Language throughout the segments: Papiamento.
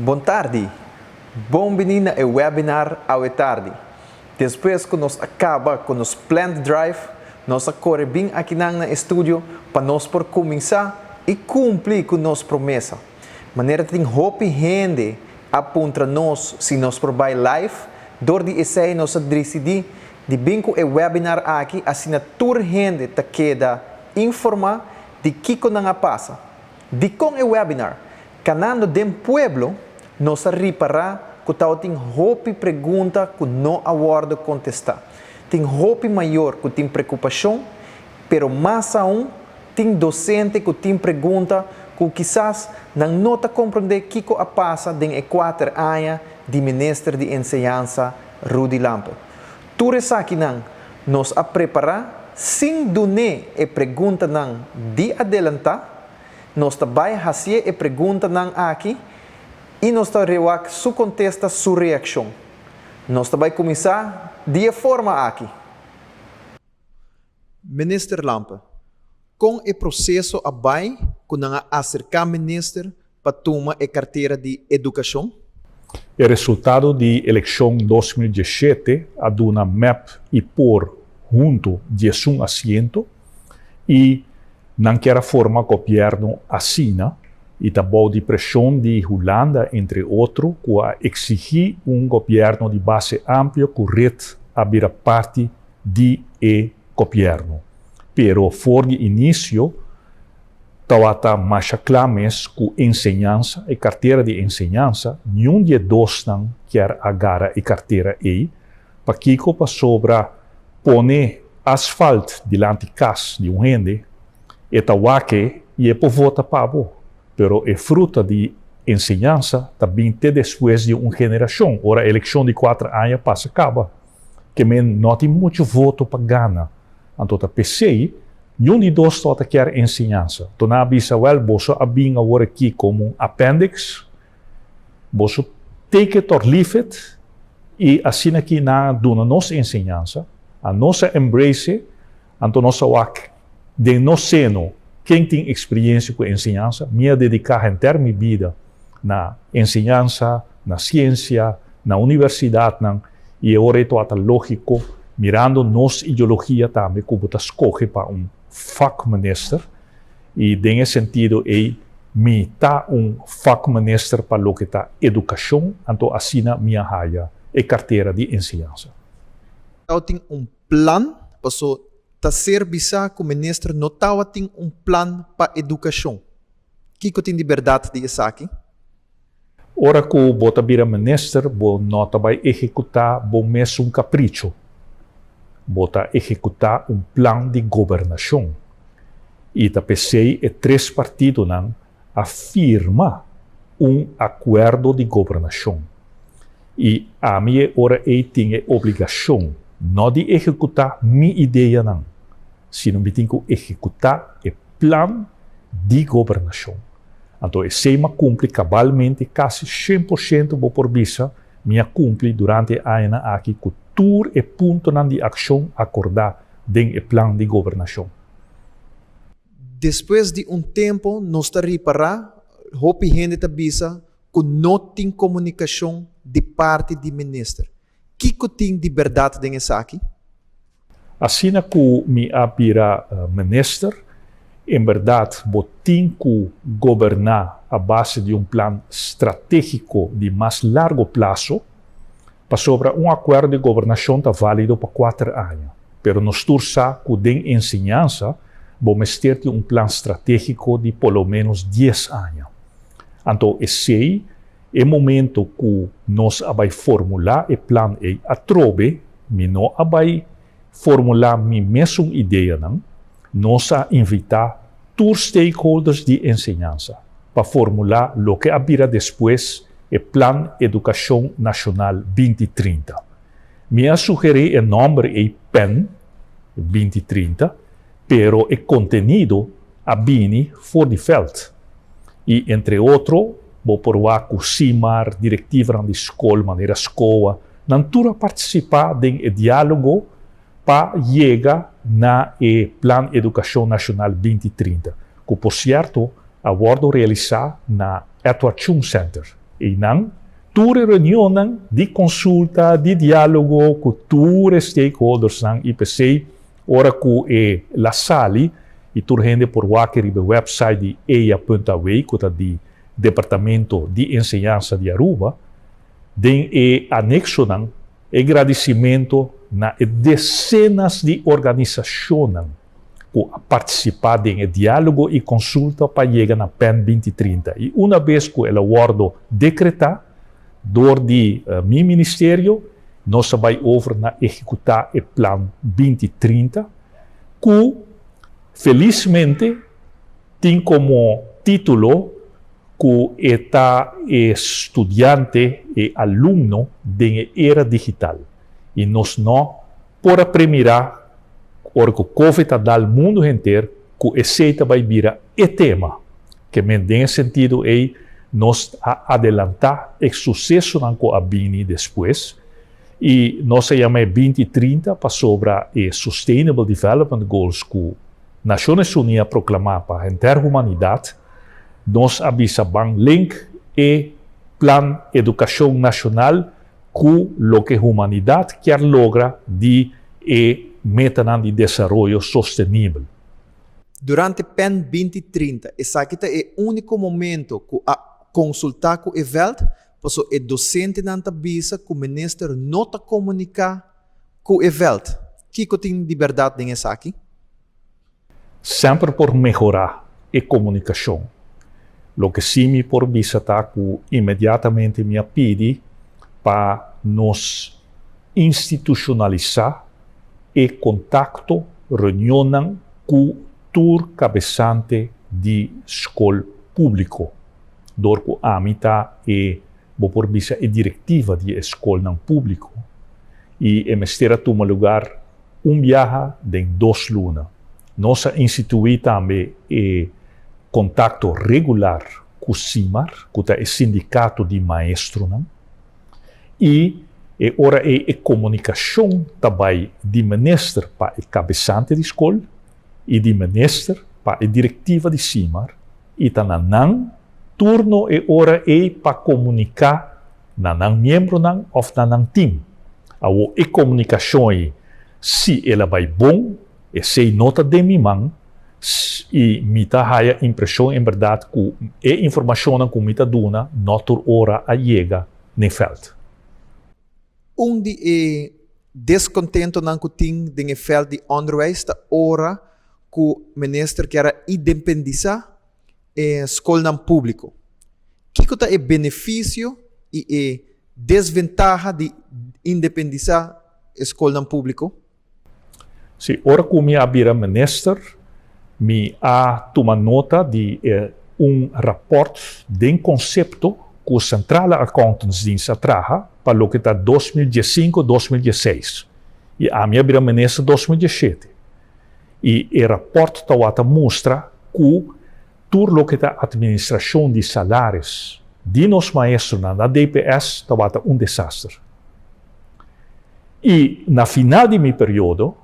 Bon tardi! Bon bini na e webinar awe tardi. Despues ku nos a kaba ku nos plant drive, nos a kore bin akinan na e studio pa nos por kuminsá i kumpli ku nos promesa. Manera tin hopi hende a puntra nos si nos por bai live, dor di esei nos a disidí di bin ku e webinar aki asina tur hende ta keda informá di kiko nan a pasa. Dikon e webinar? Kanando den pueblo nos a ripará ku tabatin hopi pregunta ku no a wòrdu kontestá. Tin hopi mayor ku tin prekupashon, pero mas aun tin dosente ku tin pregunta ku kisas nan no ta komprondé kiko a pasa den e kuater aña di Minister di Enseñansa Rudy Lampe. Tur esakinan nos a prepará sin dun'é e preguntanan di adelantá. Nos ta bai hasié e preguntanan aki i nos ta rewak su kontesta, su reakshon. Nos ta bai kuminsá di e forma aki. Minister Lampe, kon e proseso a bai ku nan a aserká minister pa tuma e kartera di edukashon? E resultado di elekshon 2017 a duna mep i por huntu 11 asiento i nan kier a forma gobièrnu asina i ta bou di preshon di Hulanda entre otro ku a eksigí un gobièrnu di base amplio ku red a bira parti di e gobièrnu. Pero for di inisio Tawata masha kla mes ku enseñansa, e kartera di enseñansa, niun di e dosnan kier a gara e kartera ei. Pakiko? Pasobra pone asfalt dilanti kas di un hende, e ta wak e i e por vota pa bo. Pero e fruta di enseñansa ta bin te despues di un generashon, ora elekshon di kuater aña pasa kaba. Ke men no tin muchu voto pa gana. Anto ta p'esei, niun di dos tabata kier enseñansa. Anto nan a bisa, Wèl, boso a bin awor aki komo un appendix, boso take it or leave it, i asina aki nan a duna nos enseñansa, a nos a embrace e, anto nos a wak den nos seno ken tin experiencia ku enseñansa. Mi a dediká henter mi bida na enseñansa, na siensia, na universidatnan, i e ora ei tabata lógiko, mirando nos ideologia tambe, ku bo ta skohe pa un vakminister, i den e sentido ei mi ta un vakminister pa loke ta edukashon, anto asina mi a haya e kartera di enseñansa. Tabatin un plan, paso ta ser bisá ku minister no tabatin un plan pa edukashon. Kiko tin di bèrdat di esaki? Ora ku bo ta bira minister, bo no ta bai ehekutá bo mesun kapricho. Bo ta ehekutá un plan di gobernashon. I ta p'esei e tres partidonan a firma un akuerdo di gobernashon. I ami e ora ei tin e obligashon no di ehekutá mi ideanan, sino mi tin ku ehekutá e plan di gobernashon. Anto esei m'a kumpli kabalmente, kasi 100% bo por bisa mi a kumpli durante e añanan aki ku tur e puntonan di akshon akordá den e plan di gobernashon. Despues di un tempu nos ta ripará hopi hende ta bisa ku no tin komunikashon di parti di minister. Kiko tin di bèrdat den esaki? Asina ku mi a bira minister, en bèrdat bo tin ku goberná a base di un plan stratégiko di mas largo plaso, pasobra un akuerdo di gobernashon ta válido pa kuater aña. Pero nos tur sa ku den enseñansa bo mester tin un plan stratégiko di por lo ménos dies aña. Anto esei E momento ku nos a bai formulá e plan ei atrobe, mi no a bai formulá mi mesun ideanan, nos a invitá tur stakeholders di enseñansa pa formulá loke a bira despues e Plan Edukashon Nashonal 2030. Mi a sugerí e nòmber ei pen 2030, pero e kontenido a bini for di vèlt. I entre otro bo por wak ku Simar, direktivanan di skol manera SCOA, nan tur a partisipá den e diálogo pa yega na e Plan Edukashon Nashonal 2030, ku por sierto a wòrdu realisá na Edward Chung Center. Einan tur e reunionnan di konsulta, di diálogo ku tur e stakeholdersnan i p'esei ora ku e la sali i tur hende por wak riba e website di eia.aw ku ta di Departamento di Enseñansa di Aruba, den e aneksonan e gradisimentu na e desenas di organisashonnan ku a partisipá den e diálogo i konsulta pa yega na Pen 2030 i una bes ku el a wòrdu dekretá dor di mi ministerio nos a bai over na ehekutá e plan 2030 ku felismente tin komo título ku e ta e studiante, e alumno den e era digital i nos no por a premirá ora ku Covid a dal mundu henter ku esei ta bai bira e tema. Ke men den e sentido ei nos a adelantá e susesonan ku a bini despues i nos a yama e 2030 pasobra e Sustainable Development Goals ku Nashonnes Uní a proklamá pa henter humanidat, nos a bisa ban link e Plan Edukashon Nashonal ku loke humanidat kier logra di e Metanan di Desaroyo Sostenibel. Durante Pen 2030 esaki ta e úniko momento ku a konsultá ku e vèlt, paso e dosentenan ta bisa ku minister no ta komuniká ku e vèlt. Kiko tin di bèrdat den esaki? Semper por mehorá e komunikashon. Loke sí mi por bisa ta ku inmediatamente mi a pidi pa nos institushonalisá e kontakto, reunionnan ku tur kabesante di skol públiko. Dor ku ami ta e, bo por bisa, e direktiva di e skolnan públiko i e mester a tuma lugar un biaha den dos luna. Nos a instituí tambe e kontakto regular ku SIMAR, ku ta e sindikato di maestronan, i e ora ei e komunikashon ta bai di minister pa e kabesante di skol i di minister pa e direktiva di SIMAR, i ta na nan turno e ora ei pa komuniká na nan miembronan òf na nan tim. Awor e komunikashon ei, si el a bai bon, esei no ta den mi man, i mi ta haya impreshon en bèrdat ku e informashonnan ku mi ta duna no tur ora a yega n'e vèlt. Un di e deskontentonan ku tin den e vèlt di ònderwijs ta ora ku minister kier a independisá e skolnan públiko. Kiko ta e benefisio i e desventaha di independisá e skolnan públiko? Sí, ora ku mi a bira minister, mi a tuma nota di e un rapòrt den konsepto ku Centrale Accountantsdienst a traha pa loke ta 2015, 2016. I ami a bira minister 2017. I e rapòrt tawata mustra ku tur loke ta atministrashon di salaris di nos maestronan na DPS tawata un desaster. I na final di mi periodo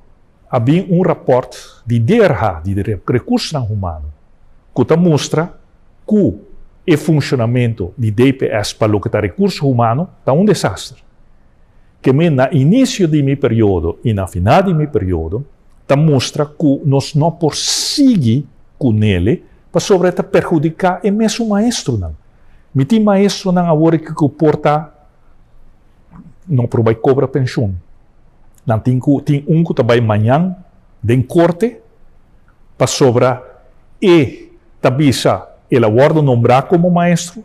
a bin un rapòrt di DRH, di Rekursonan Humano, ku ta mustra ku e funshonamentu di DPS pa loke ta rekurso humano ta un desaster. Ke men na inisio di mi periodo i na final di mi periodo ta mustra ku nos no por sigui ku nele pasobra e ta perhudiká e mesun maestronan. Mi tin maestronan awor aki ku por ta no por bai kobra penshun. Nan tin ku tin un ku ta bai mañan den korte pasobra e ta bisa el a wòrdu nombrá komo maestro,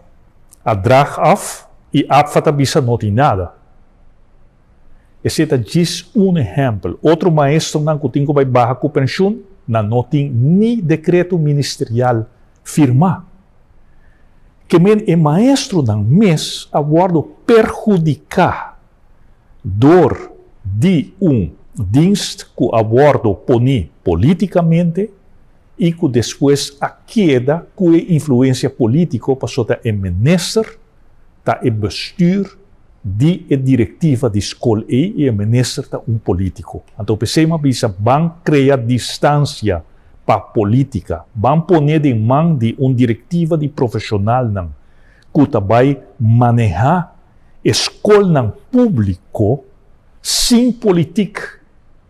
a drag af i APFA ta bisa no tin nada. Esei ta djis un ehèmpel. Otro maestronan ku tin ku bai baha ku penshun, nan no tin ni dekreto ministerial firmá. Ke men e maestronan mes a wòrdu perhudiká dor di un dienst ku a wòrdu poní polítikamente i ku despues a keda ku e influensia polítiko pasobra ta e minister ta e bestuur di e direktiva di skol ei i e minister ta un polítiko. Anto p'esei mi a bisa ban krea distansia pa polítika, ban pone den man di un direktiva di profeshonalnan. ku ta bai manehá e skolnan públiko sin politik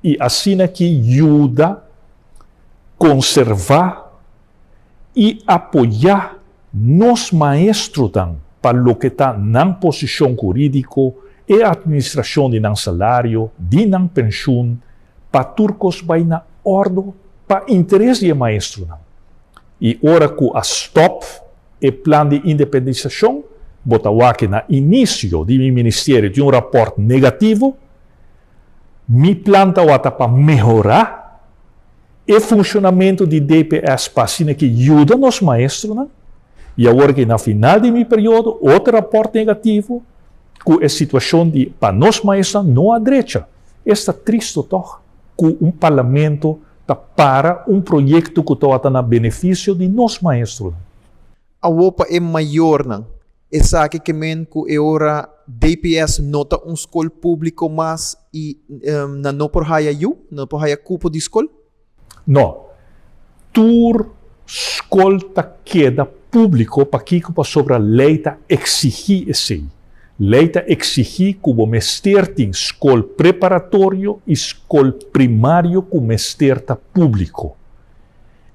i asina ki yuda konservá i apoyá nos maestronan pa loke ta nan posishon hurídiko, e atministrashon di nan salario, di nan penshun, pa tur kos bai na òrdu pa interes di e maestronan. I ora ku a stòp e plan di independisashon, bo ta wak na inisio di mi ministerio tin un rapòrt negativo, mi plan tawata pa mehorá e funshonamentu di DPS pa asina ki yuda nos maestronan, i awor ki na final di mi periodo otro rapòrt negativo ku e situashon di pa nos maestronan no a drecha. Esta tristo tòg ku un parlamento ta para un proyekto ku tawata na benefisio di nos maestronan. Awor pa e mayornan, esaki ke men ku e ora DPS no ta un skol públiko mas i nan no por haya yu, nan no por haya kupo di skol? No. Tur skol ta keda públiko pakiko pasobra lei ta eksigí esei. Lei ta eksigí ku bo mester tin skol preparatorio i skol primario ku mester ta públiko.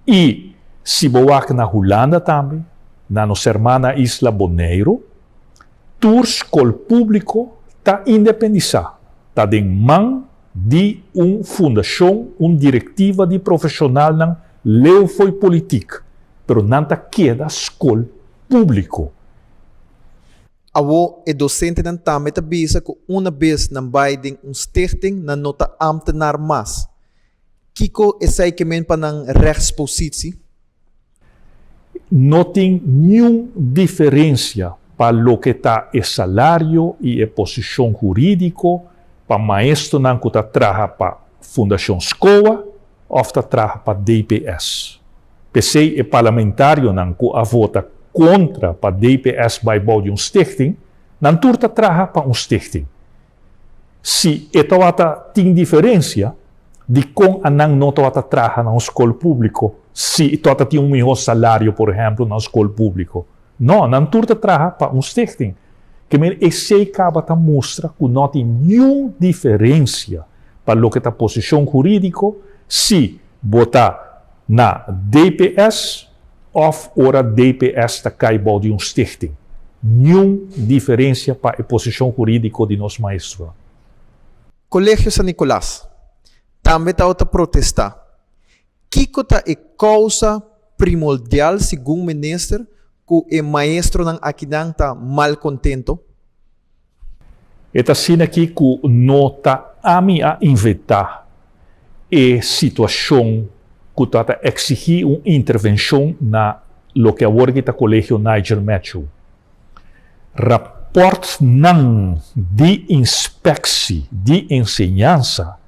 I si bo wak na Hulanda tambe, na nos hermana isla Boneiru, tur skol públiko ta independisá, ta den man di un fundashon, un direktiva di profeshonalnan leu fo'i politik, pero nan ta keda skol públiko. Awor e dosentenan tambe ta bisa ku una bes nan bai den un stichting nan no ta ámtenar mas. Kiko esei ke men pa nan rechtspositie? No tin niun diferencia pa loke ta e salario y e posicion huridico pa maestronan cu ta traha pa Fundacion SCOA of ta traha pa DPS. P'esey e parlamentarionan cu a vota contra pa DPS bay bou di un stichting, nan tur ta traha pa un stichting. Si e tawata tin diferencia, dikon anan no tawata traha na un skol públiko si tawata tin un mihó salario, por ehèmpel, na un skol públiko? No, nan tur ta traha pa un stichting. Ke men esei kaba ta mustra ku no tin niun diferencia pa loke ta posishon hurídiko si bo ta na DPS òf ora DPS ta kai bou di un stichting. Niun diferencia pa e posishon hurídiko di nos maestronan. Colegio San Nicolas tambe tabata protesta. Kico ta e causa primoldial segun minister cu e maestronan akinan ta malcontento? E ta asina aki cu no ta ami a inventa e situacion cu ta ta exigi un intervencion na loke awor aki ta Colegio Nigel Matthew. Raportnan di inspectie di enseñansa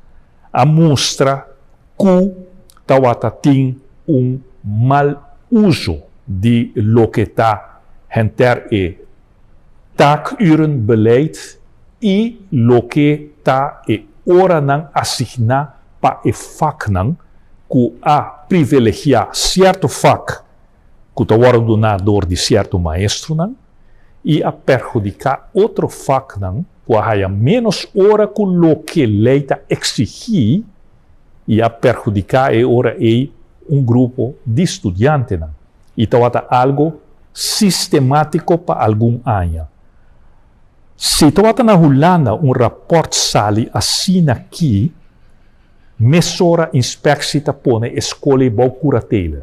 a mustra cu tawata tin un mal uso di loke ta henter e taakurenbeleid i loke ta e oranan asigná pa e vaknan ku a privilegiá sierto vak ku ta wòrdu duná dor di sierto maestronan i a perhudiká otro vaknan ku a haya ménos ora ku loke lei ta eksigí i a perhudiká e ora ei un grupo di studiantenan. I tabata algo sistemátiko pa algun aña. Si tabata na Hulanda un rapòrt sali asina ki, mesora inspeksie ta pone e skol ei bou kuratele.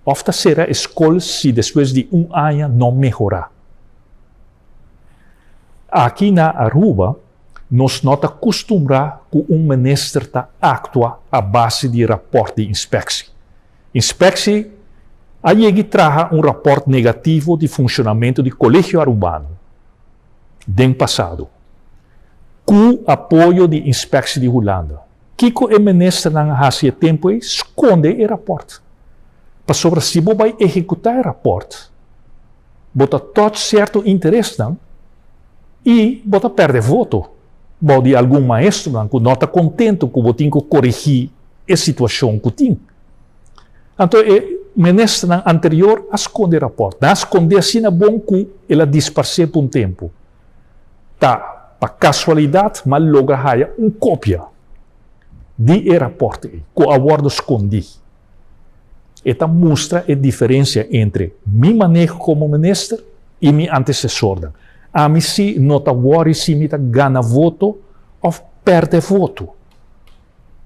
Òf ta sera e skol si despues di un aña no mehorá. Aki na Aruba nos no ta kustumbrá ku un minister ta aktua a base di rapòrt di inspeksie. Inspectie a yegi traha un raport negativo di funcionamento di Colegio Arubano den pasado, cu apoyo di Inspectie di Hulanda. Kico e ministernan a haci e tempo ey? Sconde e raport. Pasobra si bo bay ehecuta e raport, bo ta touch cierto interesnan y bo ta perde voto bao di algun maestronan cu no ta contento cu bo tin cu coregi e situacion cu tin. Anto e. ministernan anterior a skonde e rapòrt. Nan a skond'é asina bon ku el a disparsé pa un tempu. Ta pa kasualidat m'a logra haya un kopia di e rapòrt ei ku a wòrdu skondí. E ta mustra e diferensia entre mi maneho komo minister i mi antesesornan. Ami si no ta wòri si mi ta gana voto òf pèrdè voto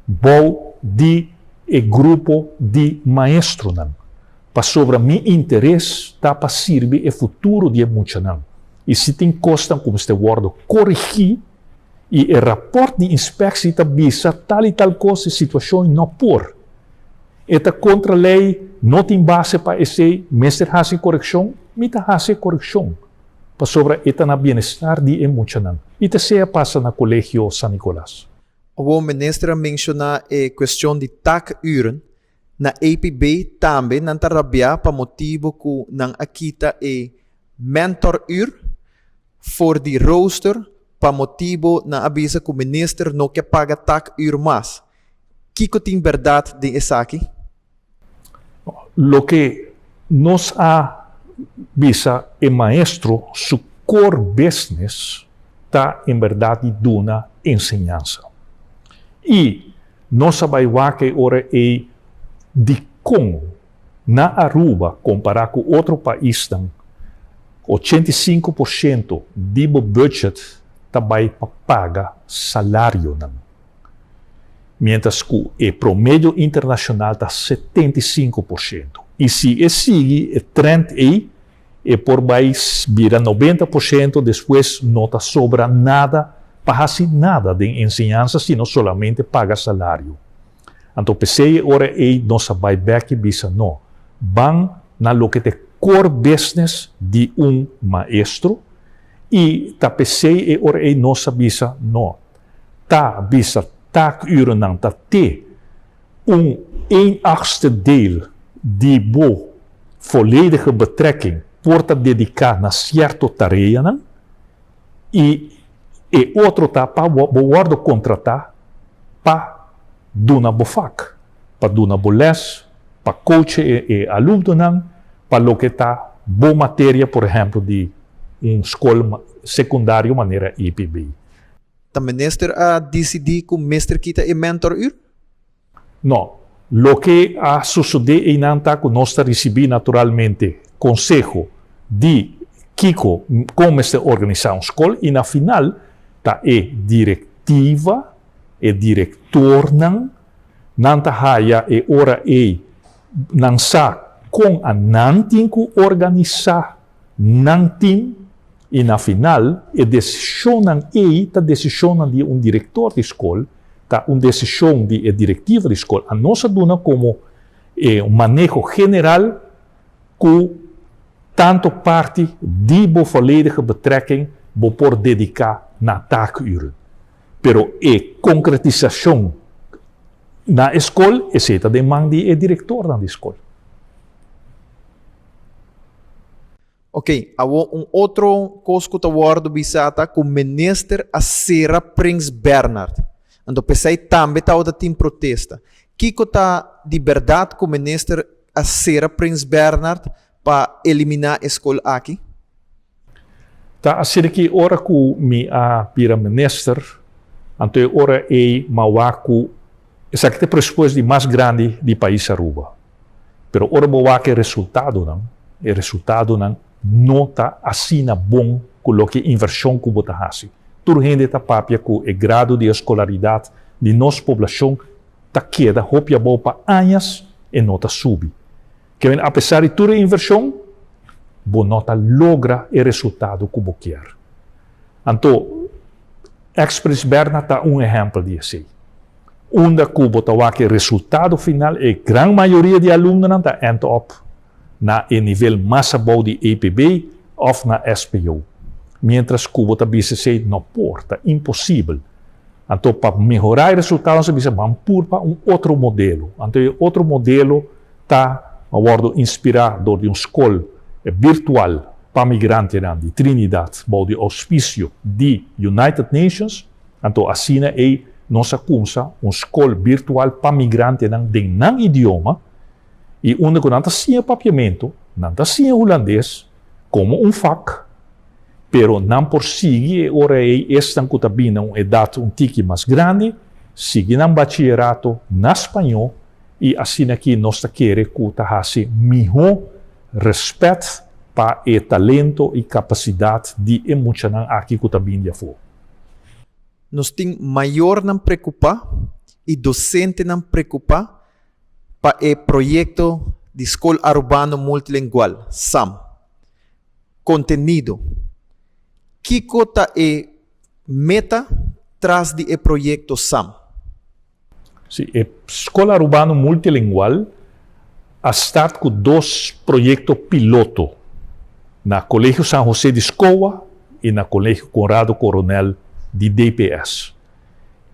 bou di e grupo di maestronan, pasobra mi interes ta pa sirbi e futuro di e muchanan i si tin kosnan ku mester wòrdu korigí i e rapòrt di inspeksie ta bisa tal i tal kos e situashon no por e ta kontra lei no tin base pa esei mester hasi korekshon mi ta hasi e korekshon pasobra e ta na bienestar di e muchanan i ta sea pasa na Kolegio San Nicolas. Awor minister a menciona e cuestion di taakuren. Na APB tambe nan ta rabia pa motibo cu nan a kita e mentoruur for di rooster pa motibo nan a bisa cu minister no ke paga taakuur mas. Kico tin berdad den esaki? Loke nos a bisa e maestro su core business ta en berdad di duna enseñansa. Y nos a bay wak e ora ey dicon na Aruba compara cu otro paisnan 85% di bo budget ta bay pa paga salarionan. Mientras cu e promedio internacional ta 75%. Y si e sigui e trend ey, e por bay bira 90%, despues no ta sobra nada pa haci nada den enseñansa sino solamente paga salario. Anto p'esey e ora ey nos a bay bek y bisa no, ban na loke ta e core business di un maestro y ta p'esey e ora ey nos a bisa no, ta bisa taakurennan ta te un een achtste deel di bo volledige betrekking por ta dediká na sierto tareanan i e otro ta pa bo wòrdu kontratá pa duna bo vak, pa duna bo lès, pa coache e alumnonan pa loke ta bo materia, por ehèmpel di un skol sekundario manera EPB. Ta minister a disidí ku mester kita e mentoruur? No. Loke a sosodé einan ta ku nos ta risibí naturalmente konseho di kiko, kon mester organisá un skol i na final ta e direktiva, e direktornan, nan ta haya e ora ei nan sa kon a nan tin ku organisá nan tin i na final e desishonnan ei ta desishonnan di un direktor di skol, ta un desishon di e direktiva di skol. Anos a duna komo e un maneho general ku tanto parti di bo volledige betrekking bo por dediká na taakuren. Pero e konkretisashon na e skol esei ta den man di e direktornan di skol. Ok, awor un otro kos ku ta wòrdu bisá ta ku minister a sera Prins Bernhard. Anto p'esei tambe tabata tin protesta. Kiko ta di bèrdat ku minister a sera Prins Bernhard pa eliminá e skol aki? Ta asina ki ora ku mi a bira minister, anto e ora ei m'a wak ku esaki ta e presupuesto di mas grandi di pais Aruba. Pero ora bo wak e resultadonan, e resultadonan no ta asina bon ku loke invershon ku bo ta hasi. Tur hende ta papia ku e grado di eskolaridat di nos poblashon ta keda hopi abou pa añas e no ta subi. Kevin, apesar di tur e invershon, bo no ta logra e resultado ku bo kier. Anto, Express Berna ta un ehèmpel di esei. Unda ku bo ta wak e resultado final, e gran mayoria di alumnonan ta end up na e nivel mas abou di EPB òf na SPO. Miéntras ku bo ta bisa esei no por, ta imposibel. Anto pa mehorá e resultado nos a bisa ban purba un otro modelo. Anto e otro modelo ta a wòrdu inspirá dor di un skol birtual pa migrantenan di Trinidad bou di ouspisio di United Nations. Anto asina ei nos a kumsa un skol birtual pa migrantenan den nan idioma. I unda ku nan ta siña papiamentu, nan ta siña hulandes komo un vak, pero nan por sigui e ora ei esnan ku ta bini na un edat un tiki mas grandi, sigui nan bachillerato na spañó i asina aki nos ta kere ku ta hasi mihó rèspèt pa e talento i kapasidat di e muchanan aki ku ta bini di afó. Nos tin mayornan preokupá i dosentenan preokupá pa e proyekto di Skol Arubano Multilingual, sam. Kontenido, Kiko ta e meta tras di e proyekto sam? Si, e Skol Arubano Multilingual a start ku dos proyekto piloto na Kolegio San Jose di Skoa i na Kolegio Conrado Coronel di DPS.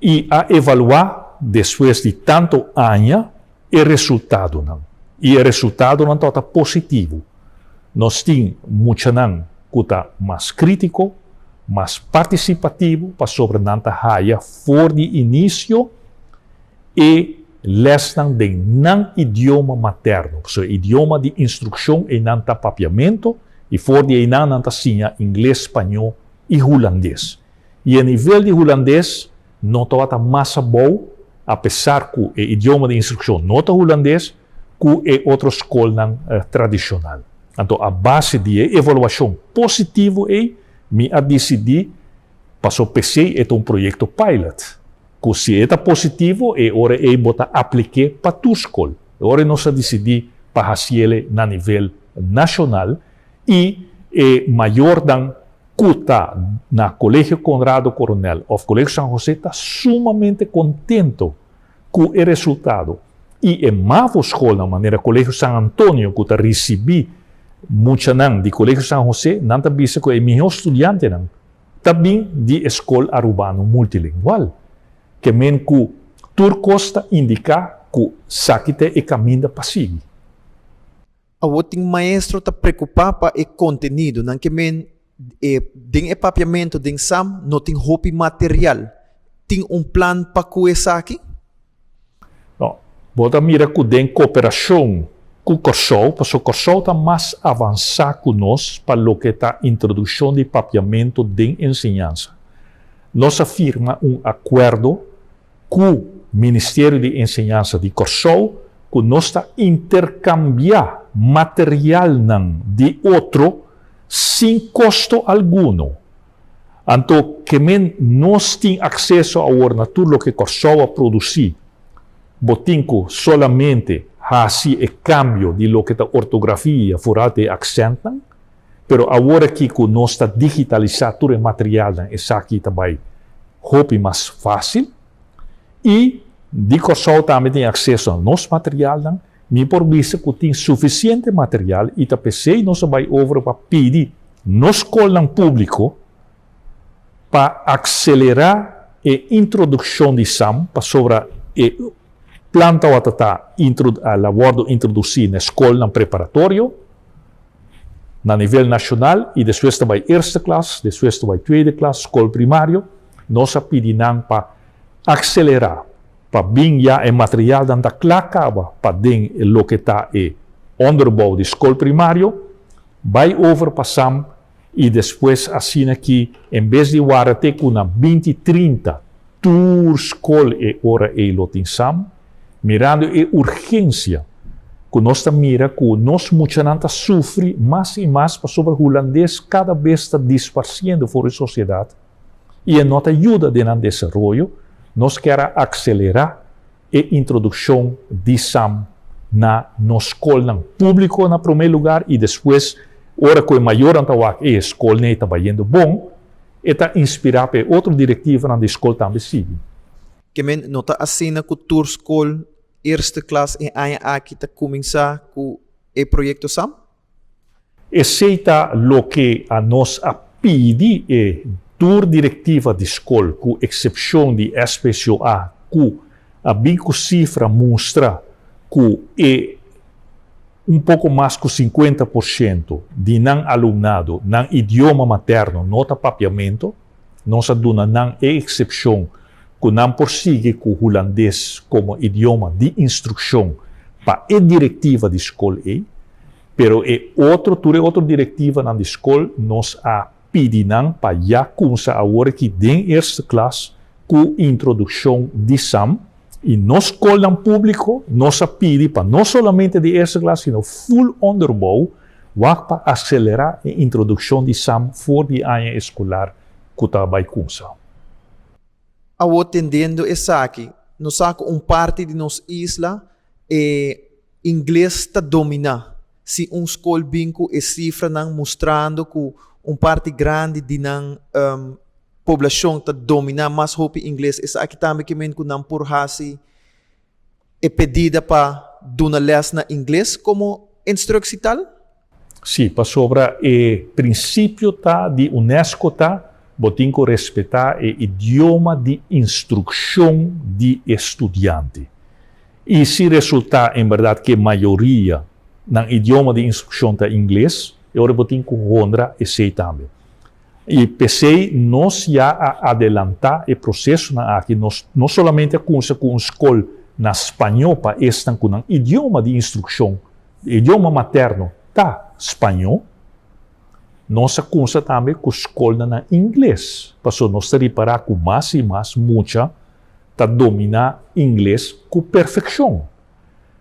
I a evaluá despues di tanto aña e resultadonan. I e resultadonan tabata positivo. Nos tin muchanan ku ta mas krítiko, mas partisipativo pasobra nan ta haya for di inisio e lèsnan den nan idioma materno. Pasobra e idioma di instrukshon einan ta papiamentu i for di einan nan ta siña ingles, spañó i hulandes. I e nivel di hulandes no tabata mas abou, apesar ku e idioma di instrukshon no ta hulandes, ku e otro skolnan tradishonal. Anto a base di e evaluashon positivo ei, mi a disidí, paso p'esei e ta un proyekto pilot, ku si e ta positivo e ora ei bo ta aplik'é pa tur skol. E ora ei nos a disidí pa hasiel na nivel nashonal i e mayornan ku ta na Kolegio Conrado Coronel òf Kolegio San Jose ta sumamente kontento ku e resultado i e mavo skolnan manera Kolegio San Antonio ku ta risibí muchanan di Kolegio San Jose nan ta bisa ku e mihó studiantenan ta bin di e skol arubano multilingual. Ke men ku tur kos ta indiká ku saki ta e kaminda pa sigui. Awor tin maestro ta preocupa pa e contenido, nan ke men e den e papiamento den sam no tin hopi material. Tin un plan pa cu esaki? No, bo ta mira cu den cooperacion cu Corsou, pasobra Corsou ta mas avansa cu nos pa loke ta introduccion di papiamento den enseñansa. Nos a firma un acuerdo ku Ministerio di Enseñansa di Kòrsou ku nos ta interkambiá materialnan di otro sin kosto alguno. Anto ke men nos tin akseso awor na tur loke Kòrsou a produsí. Bo tin ku solamente hasi e kambio di loke ta ortografia, foral ta e aksèntnan. Pero awor aki ku nos ta digitalisá tur e materialnan esaki ta bai hopi mas fásil. I di Kòrsou tambe tin akseso na nos materialnan. Mi por bisa ku tin sufisiente material i ta p'esei nos a bai over pa pidi nos skolnan públiko pa akselerá e introdukshon di sam pasobra e plan tabata ta a wòrdu introdusí na e skolnan preparatorio. Na nivel nashonal i despues ta bai eerste klas, despues ta bai tweede klas, skol primario, nos a pidi nan pa akselerá, pa bin ya e materialnan ta kla kaba pa den e loke ta e onderbouw di skol primario, bai over pa sam i despues asina ki en bes di warda te ku na binti trinta tur skol e ora ei lo tin sam, Mirando e urgensia ku nos ta mira ku nos muchanan ta sufri mas i mas pasobra hulandes kada bes ta disparsiendo for di sosiedat i e no ta yuda den nan desaroyo, nos kier a akselerá e introdukshon di sam na nos skolnan públiko na promé lugar i despues ora ku e mayornan ta wak e skolnan ei ta bayendo bon, e ta inspirá pa e otro direktivanan di skol tambe sigui. Ke men no ta asina ku tur skol eerste klas e aña aki ta kuminsá ku e proyekto sam? Esei ta loke a nos a pidi e tur direktiva di skol ku eksepshon di SPCOA ku a bin ku sifra mustra ku e un poko mas ku 50% di nan alumnado nan idioma materno no ta papiamento. Nos a duna nan e eksepshon ku nan por sigui ku hulandes komo idioma di instrukshon pa e direktiva di skol ei, pero e otro, tur e otro direktivanan di skol nos a pidi nan pa ya kumsa awor aki den eerste klas ku introdukshon di sam i nos skolnan públiko nos a pidi pa no solamente di eerste klas sino ful onderbouw wak pa aselerá e introdukshon di sam for di aña eskolar ku ta bai kumsa. Awor tendendo esaki, nos sa ku un parti di nos isla e ingles ta dominá. Si un skol bin ku e sifranan mustrando ku un parti grandi di nan poblashon ta dominá mas hopi ingles, esaki tambe ke men ku nan por hasi e pedida pa duna lès na ingles komo instruksietal? Sí, pasobra e prinsipio ta di UNESCO ta bo tin ku respetá e idioma di instrukshon di e studiante. I si resultá en bèrdat ku e mayoria nan idioma di instrukshon ta ingles, e ora bo tin ku honra esei tambe. I p'esei nos ya a adelantá e prosesonan aki. Nos no solamente a kumsa ku un skol na spañó pa esnan ku nan idioma di instrukshon, idioma materno, ta spañó, nos a kumsa tambe ku skolnan na ingles, pasobra nos ta ripará ku mas i mas mucha ta dominá ingles ku perfekshon.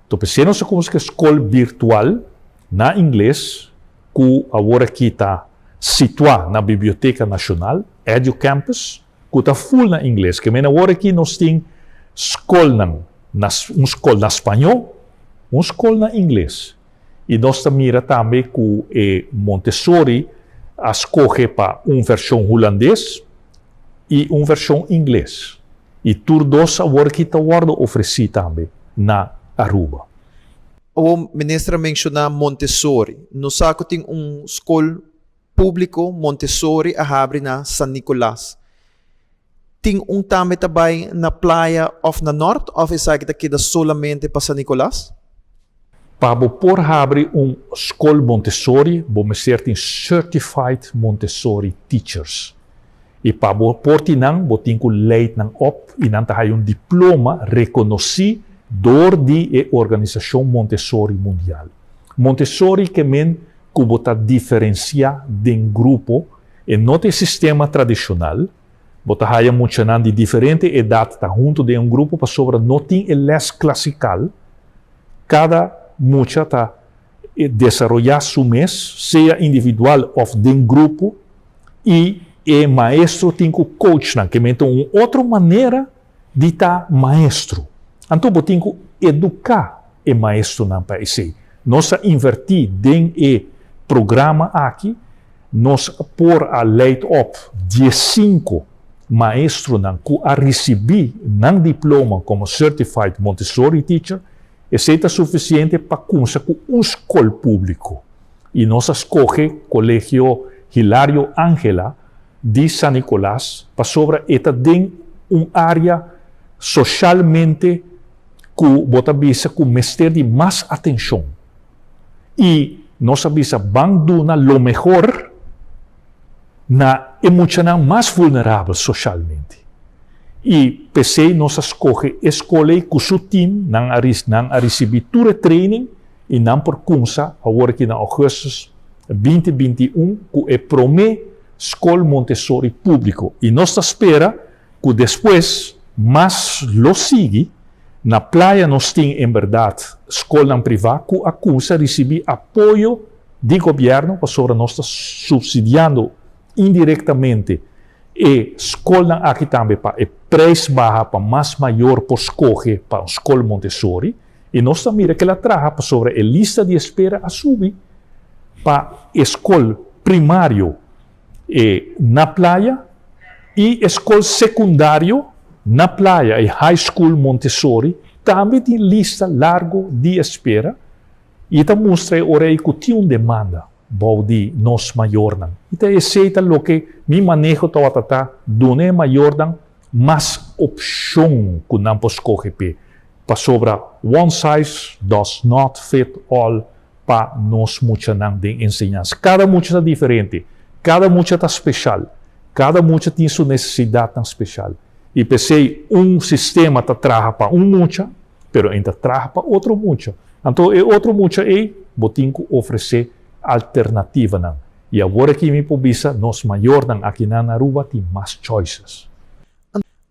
Enton p'esei nos a kumsa ku e skol birtual na ingles ku awor aki ta situá na Biblioteka Nashonal, EduCampus, ku ta ful na ingles. Ke men awor aki nos tin skolnan na un skol na spañó, un skol na ingles. I nos ta mira tambe ku e Montessori a skohe pa un vershon hulandes i un vershon ingles. I tur dos awor ki ta wòrdu ofresí tambe na Aruba. Awor minister a menshoná Montessori. Nos sa ku tin un skol públiko Montessori a habri na San Nicolas. Tin un tambe ta bai na Playa òf na Nòrt òf esaki ta keda solamente pa San Nicolas? Pa bo por habri un skol Montessori bo mester tin Certified Montessori Teachers. I pa bo por tin nan, bo tin ku leid nan op i nan ta haya un diploma rekonosí dor di e Organisashon Montessori Mundial. Montessori ke men ku bo ta diferensiá den grupo, e no ta e sistema tradishonal, bo ta haya muchanan di diferente edat ta huntu den un grupo pasobra no tin e lès klasikal, kada mucha ta desaroyá su mes, sea individual òf den grupo, i e maestro tin ku coach nan, ke men ta un otro manera di ta maestro. Anto bo tin ku eduká e maestronan pa esei. Nos a invertí den e programa aki, nos por a leid op diesinku maestronan ku a risibí nan diploma komo Certified Montessori Teacher. Esei ta sufisiente pa kumsa ku un skol públiko. I nos a skohe Kolegio Hilario Angela di San Nicolas pasobra e ta den un área soshalmente ku bo ta bisa ku mester di mas atenshon. I nos a bisa ban duna lo mehor na e muchanan mas vulnerabel soshalmente. I p'esei nos a skohe e skol ei ku su tim, nan a nan a risibí tur e training i nan por kumsa awor aki na ougùstus 2021 ku e promé skol Montessori públiko. I nos ta spera ku despues mas lo sigui. Na Playa nos tin en bèrdat skolnan privá ku a kumsa risibí apoyo di gobièrnu pasobra nos ta supsidiando indirektamente e skolnan aki tambe pa e preis baha pa mas mayor por skohe pa un skol Montessori. I nos ta mira kel a traha pasobra e lista di espera a subi pa e skol primario e na Playa i e skol sekundario na Playa, e High School Montessori, tambe tin lista largo di espera i ta mustra e ora ei ku tin un demanda bou di nos mayornan. I ta esei ta loke mi maneho tabata ta duna e mayornan mas opshon ku nan por skohe p'e, pasobra one size does not fit all pa nos muchanan den enseñansa. Kada mucha ta diferente, kada mucha ta speshal, kada mucha tin su nesesidatnan speshal. I p'esei un sistema ta traha pa un mucha, pero e ta traha pa otro mucha. Anto e otro mucha ei bo tin ku ofresé alternativanan. I awor aki mi por bisa nos mayornan akinan na Aruba tin mas choices.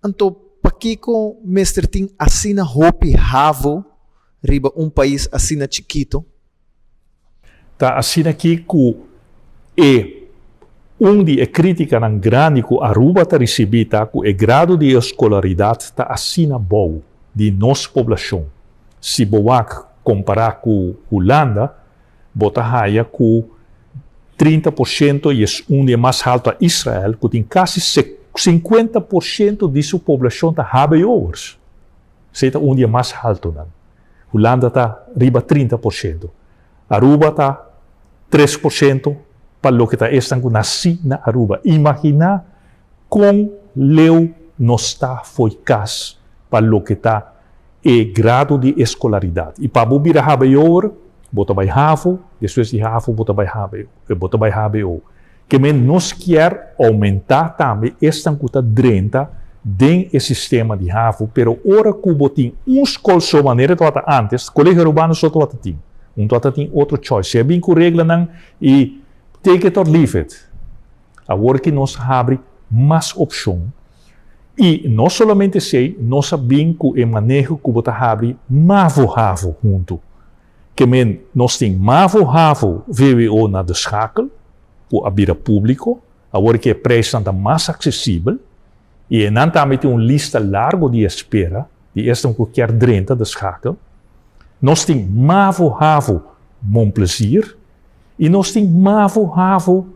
Anto pakiko mester tin asina hopi havo riba un pais asina chikito? Ta asina aki ku e un di e kritikanan grandi ku Aruba ta risibí ta ku e grado di eskolaridat ta asina bou di nos poblashon. Si bo wak kompará ku Hulanda, bo ta haya ku 30% i es un di e mas haltu a Israel ku tin kasi 50% di su poblashon ta HBO'ers. Esei ta un di e mas haltunan. Hulanda ta riba 30%. Aruba ta 3% pa loke ta esnan ku nasí na Aruba. Imaginá kon leu nos ta fo'i kas pa loke ta e grado di eskolaridat. I pa bo bira HBO'er, bo ta bai havo, despues di havo bo ta bai HBO, bo ta bai HBO. Ke men nos kier oumentá tambe esnan ku ta drenta den e sistema di havo, pero ora ku bo tin un skol so manera tabata ántes, Colegio Arubano so tabata tin, un tabata tin otro choice. Si a bin ku reglanan i take it or leave it. Awor ki nos a habri mas opshon i no solamente esei, nos a bin ku e maneho ku bo ta habri mavo-havo huntu. Ke men nos tin mavo, havo, vwo na De Schakel, ku a bira públiko, awor ku e preisnan ta mas aksesibel, i einan tambe tin un lista largu di espera di esnan ku kier drenta De Schakel. Nos tin mavo, havo, Mon Plezier, i nos tin mavo, havo,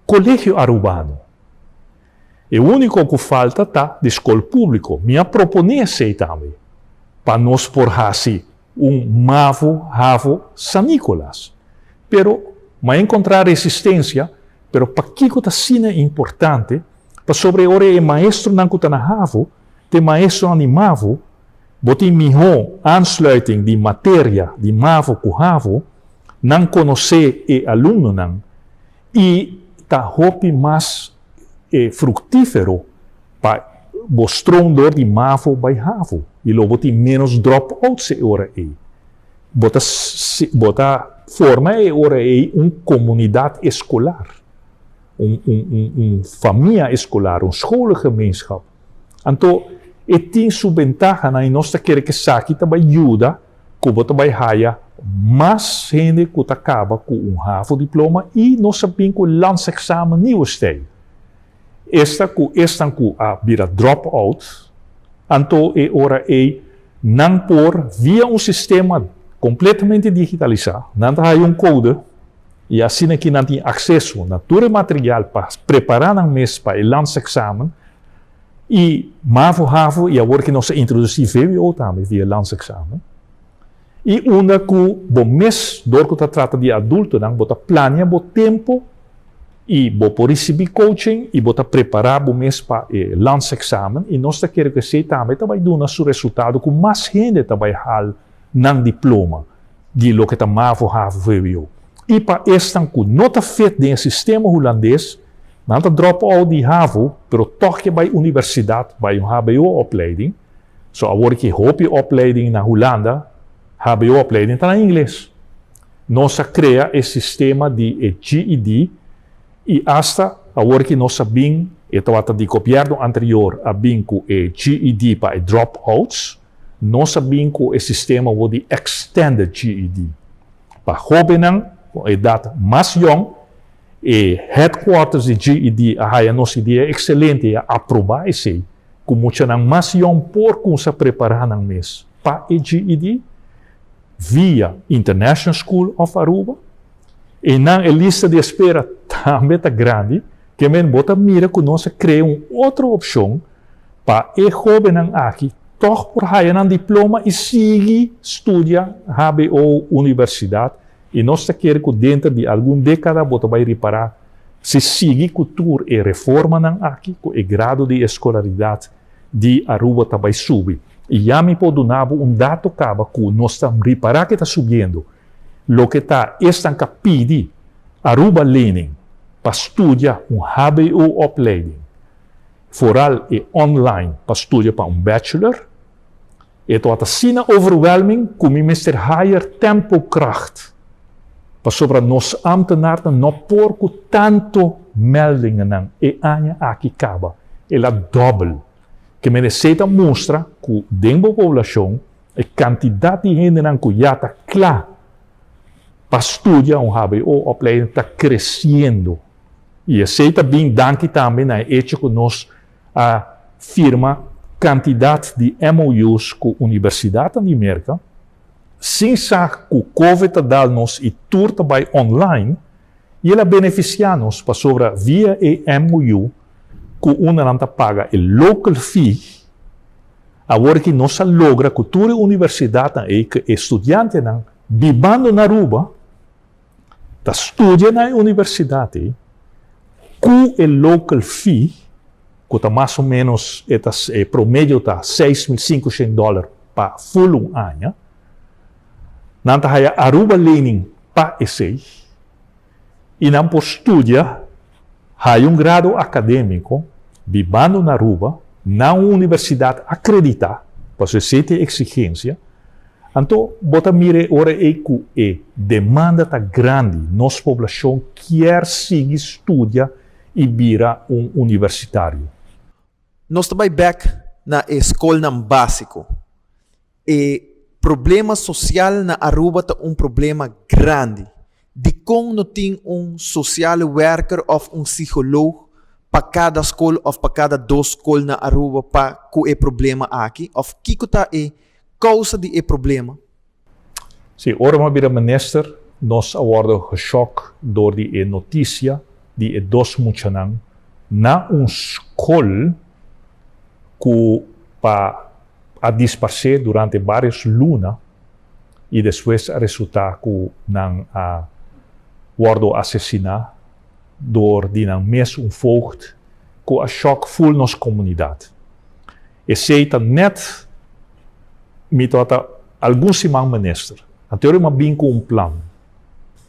Colegio Arubano. E úniko ku falta ta di skol públiko. Mi a proponé esei tambe, pa nos por hasi un mavo havo San Nicolas. Pero m'a encontra resistencia, pero pakico ta asina importante? Pasobra e ora e maestronan cu ta na havo, t'e maestronan di mavo, bo tin miho aansluiting di materia di mavo cu havo, nan conoce e alumnonan y ta hopi mas fructifero pa bo stroom door di mavo bai havo y lo bo tin menos drop-outs e ora ey. Bo ta bo ta forma e ora ey un comunidad escolar, un un un un famia escolar, un scholengemeenschap. Anto e tin su bentahanan y nos ta kere cu esaki ta bai yuda cu bo ta bai haya mas hende cu ta caba cu un havo diploma y nos a bin cu landsexamen nieuwe stijl. Esta ku esnan ku a bira drop out, anto e ora ei nan por via un sistema kompletamente digitalisá, nan ta haya un kode i asina ki nan tin akseso na tur e material pa prepará nan mes pa e landsexamen i mavo, havo i awor ki nos a introdusí vwo tambe via landsexamen i unda ku bo mes dor ku ta trata di adultonan bo ta plania bo tempo. I bo por risibí coaching i bo ta prepará bo mes pa e landsexamen i nos ta kere ku esei tambe ta bai duna su resultado ku mas hende ta bai hal nan diploma di loke ta mavo, havo, vwo. I pa esnan ku no ta fit den e sistema hulandes, nan ta drop out di havo pero tòg ke bai universidat, bai un hbo-opleiding. So awor ki hopi opleiding na Hulanda, hbo-opleiding ta na ingles. Nos a crea e sistema di e GED y hasta awor ki nos a bin, e tabata di gobierno anterior a bin cu e GED pa e drop outs, nos a bin cu e sistema awor di extended GED. Pa hobennan cu edad mas yong, e headquarters di GED a haya nos idea excelente y a aproba esey, cu muchanan mas yong por cunsa prepara nan mes pa e GED. Via International School of Aruba. Einan e lista di espera tambe ta grandi, ke men bo ta mira ku nos a krea un otro opshon pa e hóbennan aki tòg por haya nan diploma i sigui studia hbo universidat i nos ta kere ku denter di algun dékada bo ta bai ripará si sigui ku tur e reformanan aki ku e grado di eskolaridat di Aruba ta bai subi. I ya mi por duna bo un dato kaba ku nos ta ripará ke ta subiendo. Loke ta esnan ka pidi Aruba lening pa studia un hbo opleiding, foral e online pa studia pa un bachelor. E tabata asina overwhelming ku mi mester hire tempo-kracht pasobra nos ambtenaarnan no por ku tanto meldingennan. E aña aki kaba el a dòbel. Ke men esei ta mustra ku den bo poblashon e kantidat di hendenan ku ya ta kla pa studia un hbo-opleiding ta kresiendo. I esei ta bin danki tambe na e echo ku nos a firma kantidat di MOU's ku universidatnan di Merka, sin sa ku Covid ta dal nos i tur ta bai online, i el a benefisiá nos pasobra via e MOU ku unda nan ta paga e local fee, awor ki nos a logra ku tur e universidatnan ei ku e studiantenan bibando na Aruba ta studia na e universidat ei ku e local fee ku ta mas o menos e ta e promedio ta 6500 dòler pa full un aña, nan ta haya Aruba lening pa esei i nan por studia haya un grado akadémiko bibando na Aruba na un universidat akreditá, pasobra esei ta e eksigensia. Anto bo ta mira e ora ei ku e demanda ta grandi, nos poblashon kier sigui studia i bira un universitario. Nos ta bai bèk na e skolnan básiko. E problema sosial na Aruba ta un problema grandi. Dikon no tin un sociale werker òf un psicoloog pa kada skol òf pa kada dos skol na Aruba pa ku e problema aki? Òf kiko ta e kousa di e problema? Sí, ora mi a bira minister, nos a wòrdu geshòk dor di e notisia di e dos muchanan na un skol ku pa a disparsé durante vários luna i despues a resultá ku nan a wòrdu asesiná dor di nan mes un voogd ku a shòk ful nos komunidat. Esei ta nèt mi tabata algun siman minister. Anterior mi a bin ku un plan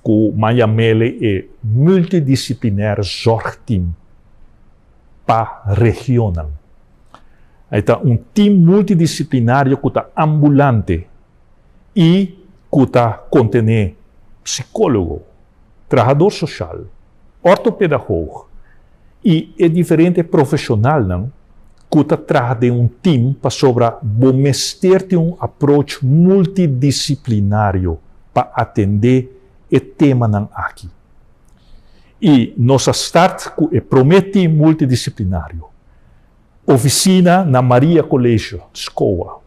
ku mi a yam'ele e multidisciplinair zorgteam pa regionnan. E ta un team multidisciplinario ku ta ambulante i ku ta kontené psikólogo, trahador sosial, ortopedagoog i e diferente profeshonalnan ku ta traha den un team pasobra bo mester tin un approach multidisciplinario pa atendé e temanan aki. I nos a start ku e promé team multidisciplinario, oficina na Maria Colegio, SCOA.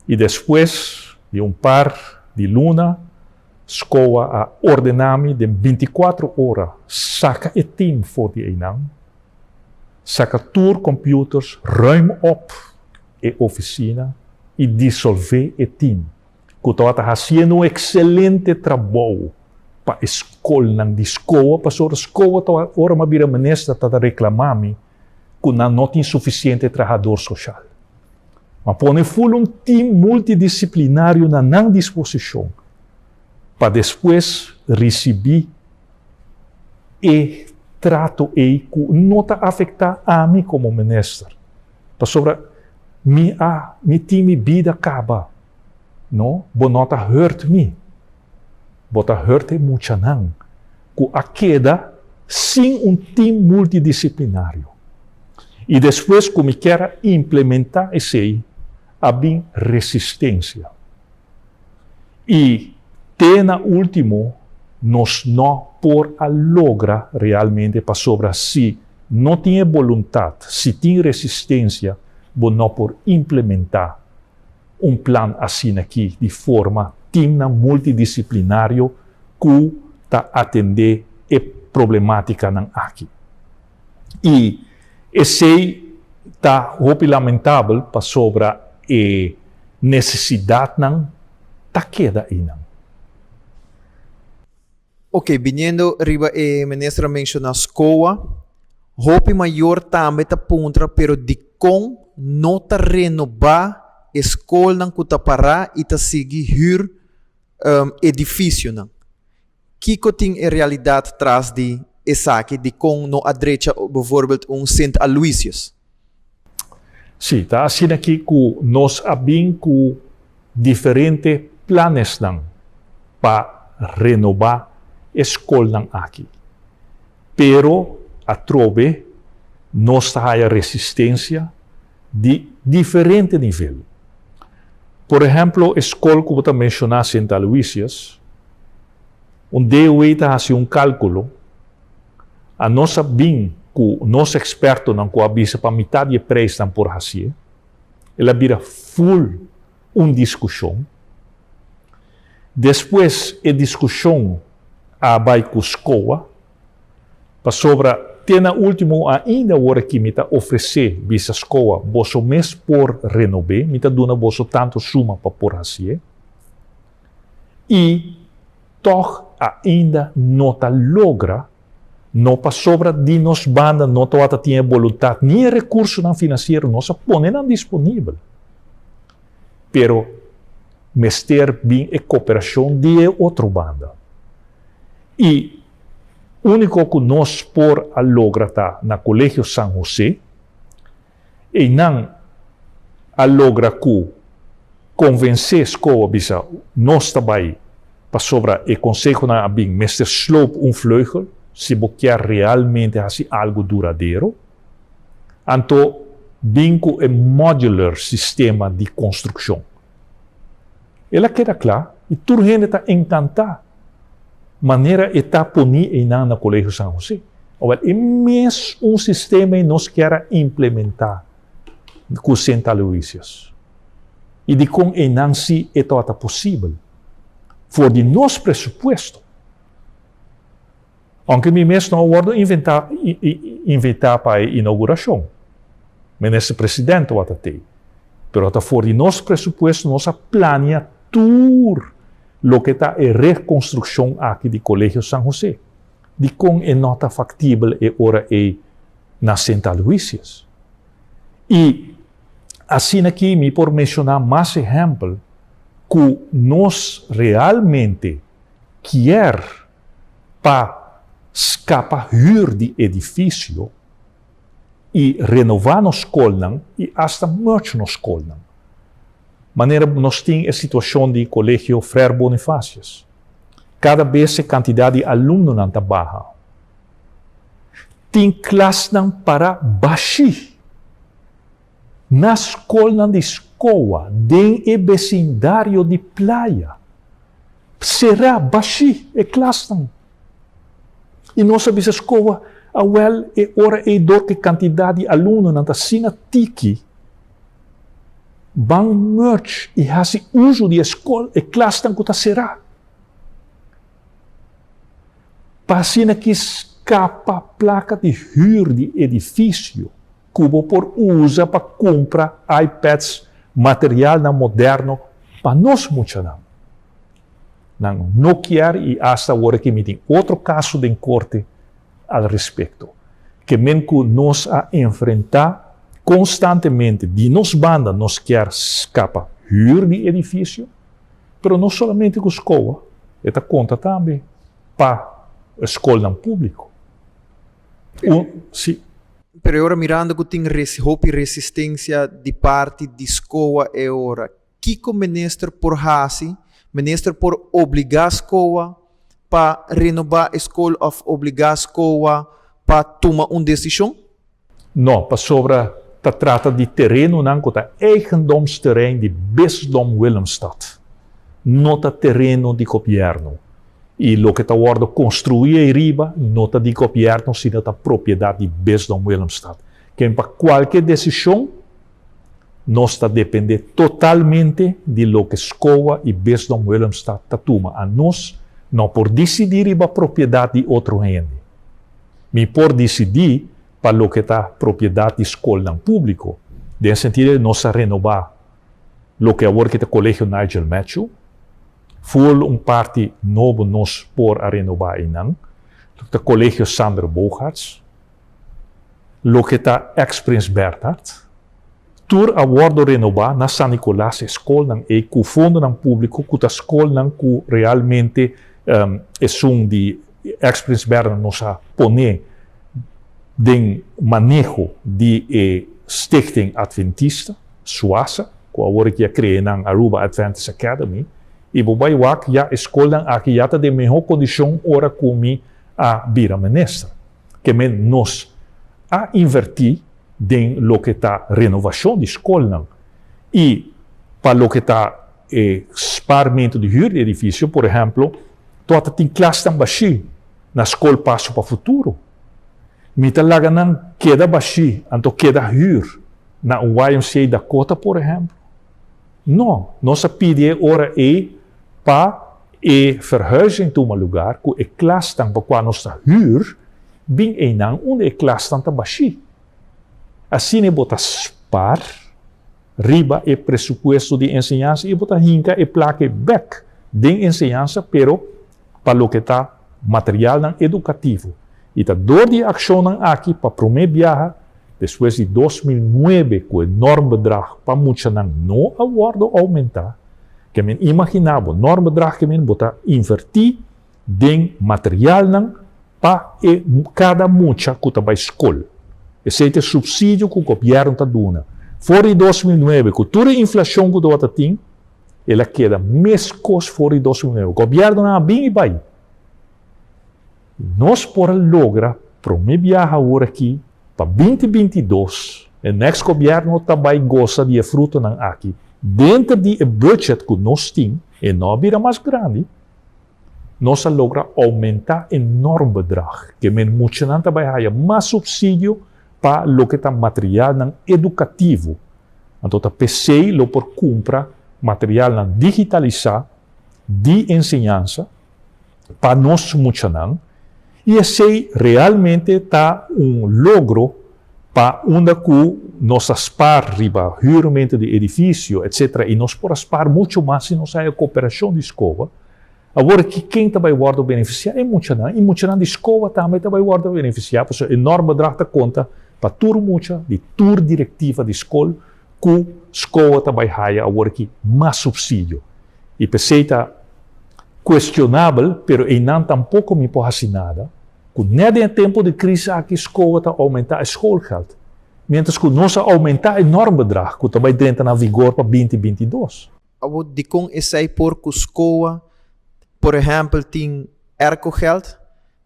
I despues di un par di luna, SCOA a ordená mi den bintikuatro ora saka e team for di einan, saka tur computers, ruim op e oficina i disolvé e team, ku tabata hasiendo un ekselente trabou pa e skolnan di SCOA, pasobra SCOA tabata, ora mi a bira minister, tabata reklamá mi ku nan no tin sufisiente trahador soshal. Ma pone ful un team multidisciplinario na nan disposicion pa despues ricibi e trato ey cu no ta afecta ami como minister. Pasobra mi a mi tin mi bida caba, no, bo no ta hurt mi, bo ta hurt e muchanan cu a keda sin un team multidisciplinario. I despues ku mi kier a implementá esei, a bin resistensia. I te na último nos no por a logra realmente pasobra si no tin e boluntat, si tin resistensia, bo no por implementá un plan asina aki di forma timnan multidisiplinario ku ta atendé e problemátikanan aki. I esei ta hopi lamentabel pasobra e nesesidatnan ta keda einan. Ok, biniendo riba e minister a menshoná SCOA, hopi mayor tambe ta puntra pero dikon no ta renobá e skolnan ku ta pará i ta sigui hür edifisionan? Kiko tin e realidat tras di esaki? Dikon no a drecha bijvoorbeeld un Sint Aloysius? Sí, ta asina aki ku nos a bin ku diferente planesnan pa renobá e skolnan aki. Pero atrobe nos ta haya resistencia di diferente nivel. Por ehemplo e skol ku bo ta menshoná Sint Aloysius, un DOE ta hasi un kalkulo, a nos a bin ku nos ekspertonan ku a bisa pa mitad di e prijsnan por hasié, el a bira ful un diskushon. Despues e diskushon a bai ku SCOA, pasobra te na ultimo ainda ora ki mi ta ofresé bisa SCOA boso mes por renob'é, mi ta duna boso tantu suma pa por hasié. I tòg ainda no ta logra, no pasobra di nos banda no tabata tin e boluntat ni e rekursonan finansiero, nos a pone nan disponibel. Pero mester bin e koperashon di e otro banda. I úniko ku nos por a logra ta na Kolegio San José, einan a logra ku konvensé SCOA bisa nos ta bai pasobra e konsehonan a bin mester sloop un vleugel si bo kier realmente hasi algu duradero. Anto bin ku e modular sistema di konstrukshon. El a keda kla i tur hende ta enkantá manera e ta poní einan na Kolegio San José. Awel, e mes un sistema ei nos kier a implementá ku Sint Aloysius. I dikon einan si e tabata posibel? For di nos presupuesto. Aunke mi mes no a wordo inventá invitá pa e inauguracion. Minister President tabata tei. Pero ta for di nos presupuesto nos a plania tur loke ta e reconstruccion aki di Colegio San Jose. Dicon e no ta factibel e ora ei na Sint Aloysius? Y asina aki mi por menciona mas ehempel cu nos realmente kier pa skapa hür di edifisio i renová nos skolnan i asta merge nos skolnan. Manera nos tin e situashon di Kolegio Frère Bonifacius. Kada bes e kantidat di alumnonan ta baha. Tin klasnan pará bashí na skolnan di SCOA den e besindario di playa. Será bashí e klasnan. I nos a bisa skoa, awèl e ora ei dor ku e kantidat di alumnonan ta asina tiki, ban merge i hasi uso di e skol, e klasnan ku ta será. Pa asina ki skapa plaka di hür di edifisio ku bo por usa pa kumpra iPads, materialnan moderno pa nos muchanan. Nan no kier i asta awor aki mi tin otro kaso den korte al respekto. Ke men ku nos a enfrentá konstantemente di nos banda nos kier skapa hür di edifisio, pero no solamente ku skoa, e ta konta tambe pa skolnan públiko. Un, si. Pero e ora mirando ku tin hopi resistencia di parti di SCOA e ora, kiko minister por hasi? Minister por obliga SCOA pa renoba e skol of obliga SCOA pa tuma un desishon? No, pasobra ta trata di terenonan ku ta eigendomsterrein di Bisdom Willemstad. No ta tereno di gobièrnu. I loke ta wòrdu konstruí ei riba no ta di gobièrnu sino ta propiedat di Bisdom Willemstad. Ken pa kualke desishon nos ta dependé totalmente di loke SCOA i Bisdom Willemstad ta tuma. Anos no por disidí riba propiedat di otro hende. Mi por disidí pa loke ta propiedat di skolnan públiko. Den sentido di nos a renobá loke awor ki ta Kolegio Nigel Matthew. Full un parti nobo nos por a renobá einan. Loke ta Kolegio Sander Bogaerts. Loke ta ex Prins Bernhard. Tur a wordo renobá na San Nicolas e skolnan ei ku fondonan públiko ku ta skolnan ku realmente esun di ex Prins Bernhard nos a pone den maneho di e. Stichting Adventista, SUASA, ku awor aki a krea nan Aruba Adventist Academy, i bo bai wak ya e skolnan aki ya ta den mehó kondishon ora ku mi a bira minister. Ke men nos a invertí den loke ta renovashon di skolnan i pa loke ta e spaarmento di hür di edifisio, por ehèmpel, tabata tin klasnan bashí na Skol Paso pa Futuro. Mi ta laga nan keda bashí anto keda hür na un YMCA Dakota, por ehèmpel? No, nos a pidi e ora ei pa e verhuizing tuma lugar ku e klasnan pa kua nos ta hür bin einan unda e klasnan ta bashí. Asina bo ta spar riba e presupuesto di enseñansa i bo ta hinka e plaka ei bèk den enseñansa pero pa loke ta materialnan edukativo. I ta dor di e akshonnan aki pa promé biaha despues di 2009 ku e normbedrag pa muchanan no a wòrdu oumentá, ke men imaginá bo normbedrag ke men bo ta invertí den materialnan pa e kada mucha ku ta bai skol. Esei ta e supsidio ku gobièrnu ta duna. For di 2009 ku tur e inflashon ku tabata tin, el a keda meskos for di 2009. Gobièrnunan a bin i bai. Nos por a logra promé biaha awor aki pa 2022, e next gobièrnu ta bai gosa di e frutonan aki denter di e budget ku nos tin, e no a bira mas grandi, nos a logra oumentá e normbedrag, ke men muchanan ta bai haya mas supsidio pa loke ta materialnan edukativo. Anto ta p'esei lo por kumpra materialnan digitalisá di enseñansa pa nos muchanan i esei realmente ta un logro pa unda ku nos a spar riba hürmento di edifisio etcetera i nos por a spar mucho mas si nos haya koperashon di skoba. Awor aki ken ta bai wòrdu benefisiá? E muchanan i muchanan di skoba tambe ta bai wòrdu benefisiá pasobra e normbedrag ta konta pa tur mucha di tur direktiva di skol ku skoba ta bai haya awor aki mas supsidio. I p'esei ta kuestionabel, pero einan tampoko mi por hasi nada, ku nèt den e tempu di kris aki skoba ta oumentá e schoolgeld, miéntras ku nos a oumentá e normbedrag ku ta bai drenta na vigor pa 2022. Awor dikon esei por ku skoa, por ehèmpel tin aircogeld,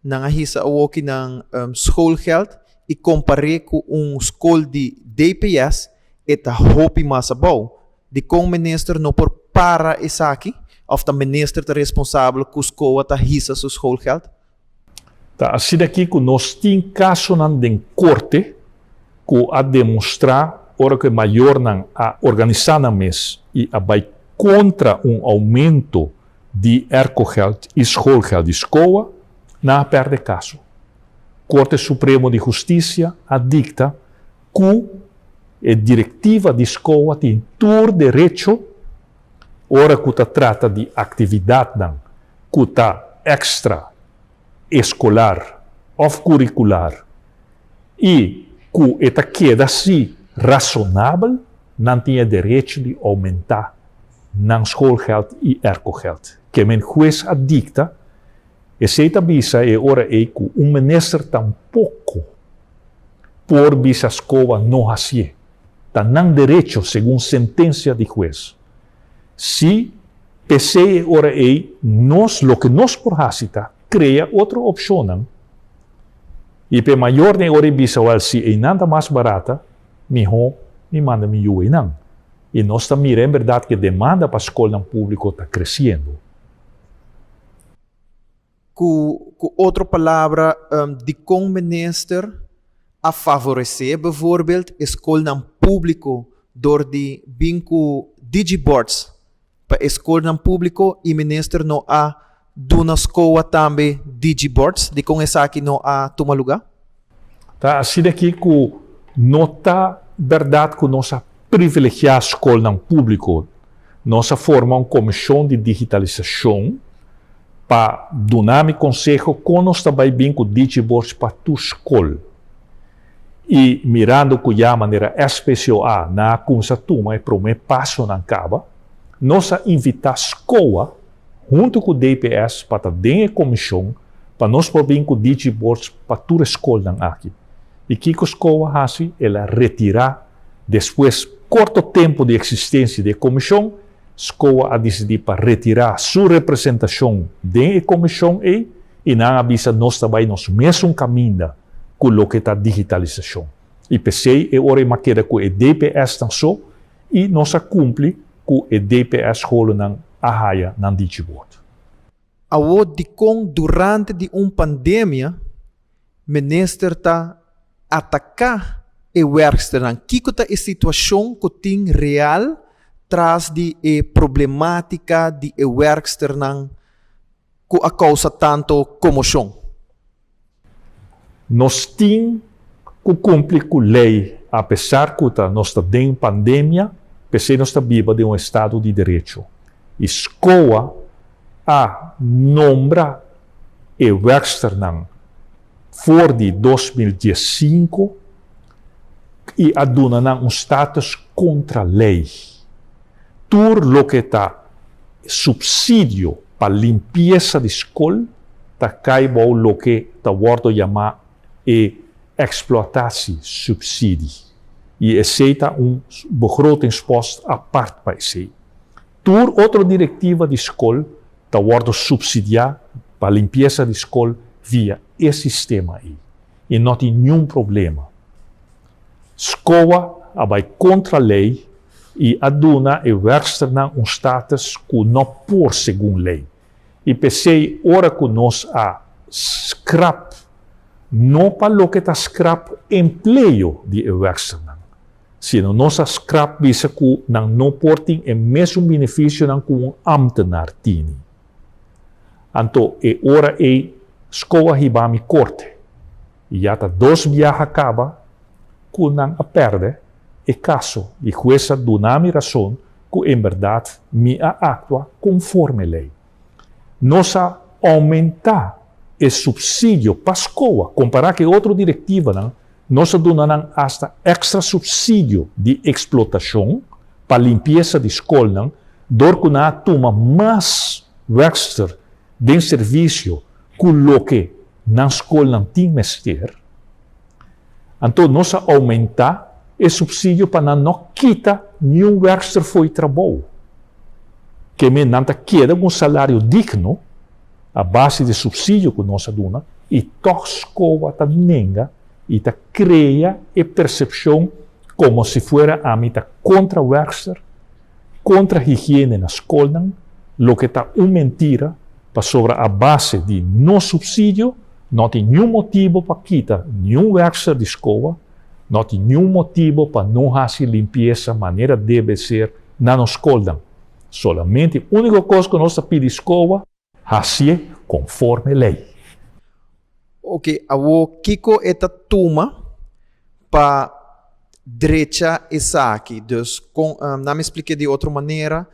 nan a hisa awoki nan schoolgeld i kompar'é ku un skol di DPS e ta hopi mas abou. Dikon minister no por para esaki òf ta minister ta responsabel ku skoa ta hisa su schoolgeld? Ta asina aki ku nos tin kasonan den korte ku a demostrá ora ku e mayornan a organisá nan mes i a bai kontra un oumento di aircogeld i schoolgeld di skoa, nan a pèrdè kaso. Korte Supremo di Hustisia a dikta ku e direktiva di skoa tin tur derecho ora ku ta trata di aktividatnan ku ta èkstra eskolar òf kurikular i ku e ta keda si rasonabel, nan tin e derecho di oumentá nan schoolgeld i aircogeld. Ke men hues a dikta, esei ta bisa e ora ei ku un minister tampoko por bisa skoa no hasié. Ta nan derecho segun sentensia di hues. Si p'esei e ora ei nos loke nos por hasi ta krea otro opshonnan i p'e mayornan e ora ei bisa wèl si einan ta mas barata mihó mi manda mi yu einan. I nos ta mira en bèrdat ku e demanda pa skolnan públiko ta kresiendo. Ku ku otro palabra, dikon minister a favoresé bijvoorbeeld e skolnan públiko dor di bin ku digiboards pa e skolnan públiko i minister no a duna SCOA tambe digiboards? Dikon esaki no a tuma lugá? Ta asina aki ku no ta bèrdat ku nos a privilegiá skolnan públiko. Nos a forma un komishon di digitalisashon pa duna mi konseho kon nos ta bai bin ku digiboards pa tur skol. I mirando ku ya manera SPCOA nan a kumsa tuma e promé pasonan kaba, nos a invitá SCOA huntu ku DPS pa ta den e komishon pa nos por bin ku digiboards pa tur e skolnan aki. I kiko SCOA hasi? El a retirá. Despues korto tempu di eksistensia di e komishon, SCOA a disidí pa retirá su representashon den e komishon ei i nan a bisa nos ta bai nos mesun kaminda ku loke ta digitalisashon. I p'esei e ora ei m'a keda ku e DPSnan so i nos a kumpli ku e DPS-scholennan a haya nan digiboard. Awor dikon durante di un pandemia minister ta ataká e wèrksternan? Kiko ta e situashon ku tin real tras di e problemátika di e wèrksternan ku a kousa tanto komoshon? Nos tin ku kumpli ku lei apesar ku ta nos ta den pandemia, p'esei nos ta biba den un estado di derecho. I SCOA a nombra e wèrksternan for di 2015 i a duna nan un status kontra lei. Tur loke ta supsidio pa limpiesa di skol ta kai bou loke ta wòrdu yamá e exploitatiesubsidie i esei ta un begrotingspost apart pa esei. Tur otro direktiva di skol ta wòrdu supsidiá pa limpiesa di skol via e sistema ei i no tin niun problema. SCOA a bai kontra lei i a duna e wèrksternan un status ku no por segun lei. I p'esei ora ku nos a skrap, no pa loke ta skrap empleo di e wèrksternan, sino nos a skrap bisa ku nan no por tin e mesun benefisionan ku un ámtenar tini. Anto e ora ei SCOA hiba mi korte. I ya ta dos biaha kaba ku nan a pèrdè e kaso i hues a duna mi rason ku en bèrdat mi a aktua konforme lei. Nos a oumentá e supsidio pa SCOA kompará ku e otro direktivanan, nos a duna nan asta èkstra supsidio di eksplotashon pa limpiesa di skolnan dor ku nan a tuma mas wèrkster den servisio ku loke nan skolnan tin mester, anto nos a oumentá e supsidio pa nan no kita niun wèrkster fo'i trabou. Ke men nan ta keda ku un salario digno a base di e supsidio ku nos a duna i tòg SCOA ta nenga i ta krea e persepshon komo si fuera ami ta kontra wèrkster, kontra higiene na skolnan, loke ta un mentira pasobra a base di nos supsidio no tin niun motibo pa kita niun wèrkster di SCOA, no tin niun motibo pa no hasi limpiesa manera debe ser na nos skolnan. Solamente úniko kos ku nos ta pidi SCOA, Hasié konforme lei. Oke, awor kiko e ta tuma pa drecha esaki? Dus kon, nan mi splik'é di otro manera,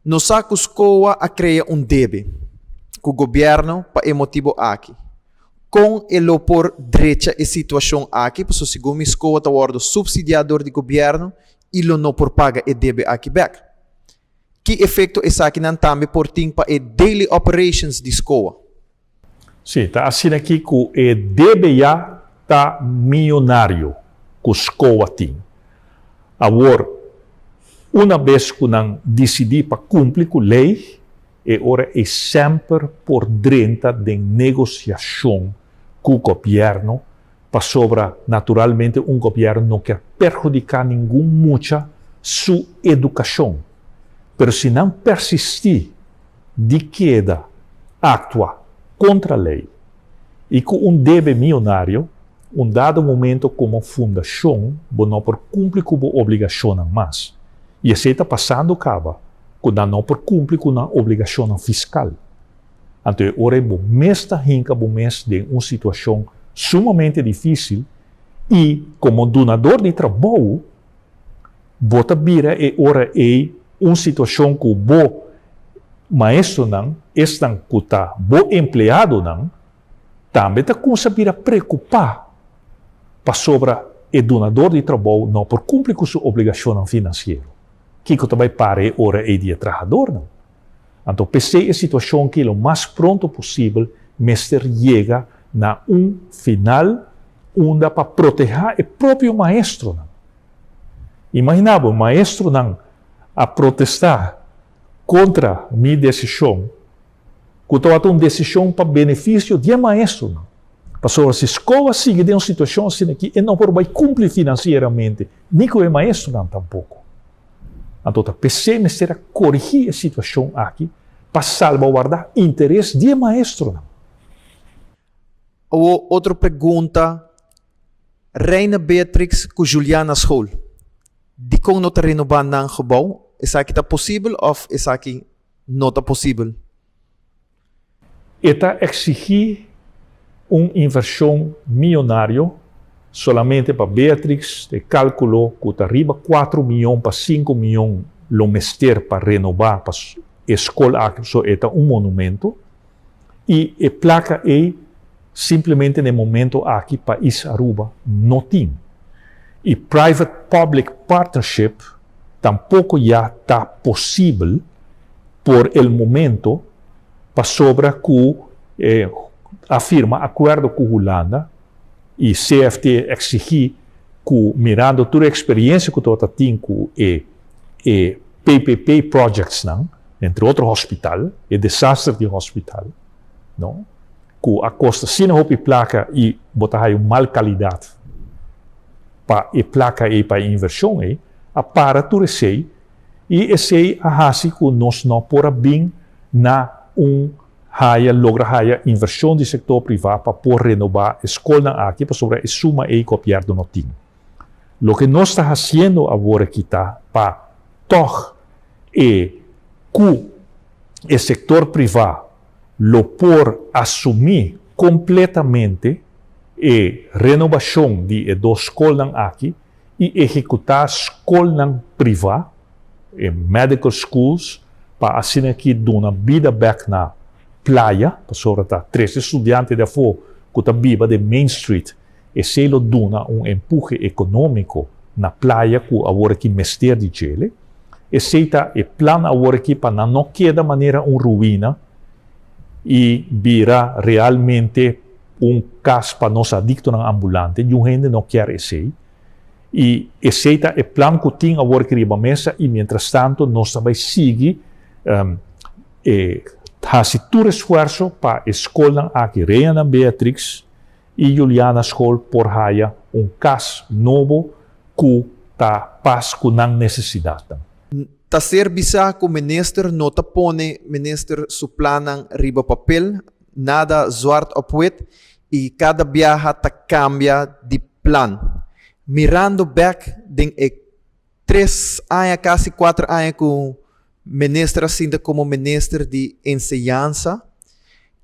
nos sa ku SCOA a krea un debe ku gobièrnu pa e motibu aki. Kon e lo por drecha e situashon aki? Pasobra segun mi SCOA ta wòrdu supsidiá dor di gobièrnu i lo no por paga e debe aki bèk. Ki efekto esakinan tambe por tin pa e daily operations di SCOA? Sí, ta asina aki ku e debe ya ta miyonario ku SCOA tin. Awor, una bes ku nan disidí pa kumpli ku lei, e ora ei semper por drenta den negosiashon ku gobièrnu pasobra naturalmente un gobièrnu no kier perhudiká ningun mucha su edukashon. Pero si nan persistí di keda aktua kontra lei i ku un debe mionario, un dado momento komo fundashon bo no por kumpli ku bo obligashonnan mas. I esei ta pasando kaba ku nan no por kumpli ku nan obligashonnan fiskal. Anto e ora ei bo mes ta hinka bo mes den un situashon sumamente difísil i komo dunador di trabou bo ta bira e ora ei un situashon ku bo maestronan, esnan ku ta bo empleadonan, tambe ta kumsa bira preokupá pasobra e dunador di trabou no por kumpli ku su obligashonnan finansiero. Kiko ta bai para e ora ei di e trahadornan? Anto p'esei e situashon ki lo mas pronto posibel mester yega na un final unda pa protehá e propio maestronan. Imaginá bo, maestronan a protestá kontra mi desishon, ku tabata un desishon pa benefisio di e maestronan. Pasobra si skol a sigui den un situashon asina aki, e no por bai kumpli finansieramente, ni ku e maestronan tampoko. Anto ta p'esei mester a korigí e situashon aki pa salbaguardá interes di e maestronan. Awor otro pregunta, Reina Beatrix ku Juliana School, dikon no ta renobá nan gebou? Esaki ta posibel òf esaki no ta posibel? E ta eksigí un invershon mionario solamente pa Beatrix, e kálkulo ku ta riba kuatro mion pa sinku mion lo mester pa renobá pa e skol aki, pasobra e ta un monumento. Y e placa ey simplemente na e momento aki pais Aruba no tin. Y private public partnership tampoco ya ta posibel por el momento pasobra cu a firma acuerdo cu Hulanda y CFT a exigi cu mirando tur e experiencia cu tabata tin cu e e PPP projects nan, entre otro hospital, e desaster di hospital, no, cu a costa asina hopi placa y bo ta haya un mal calidad pa e placa ey, pa e inversion ey, a para tur esey y esey a haci cu nos no por a bin na un haya, logra haya inversion di sector priva pa por renoba e scolnan aki pasobra e suma ey gobierno no tin. Loke nos ta hasiendo awor aki ta pa tòg e ku e sektor privá lo por asumí kompletamente e renobashon di e dos skolnan aki i ehekutá skolnan privá, e medical schools, pa asina aki duna bida bèk na playa, pasobra ta trese studiante di afó ku ta biba den Main Street. Esei lo duna un empuhe ekonómiko na playa ku aworakí mester di djele. Esei ta e plan aworakí pa nan no keda manera un ruina i bira realmente un kas pa nos adiktonan ambulante. Niun hende no kier esei. I esei ta e plan ku tin aworakí riba mesa i mientrastanto nos ta bai sigui hasi tur esfuerso pa e skolnan aki, Reina Beatrix, I Juliana School por haya un kas nobo ku ta pas ku nan nesesidatnan. Ta ser bisá ku minister no ta pone minister su plannan riba papel, nada zwart op wit i kada biaha ta kambia di plan. Mirando bek den e tres aña kasi kuater aña ku minister a sinta komo minister di enseñansa,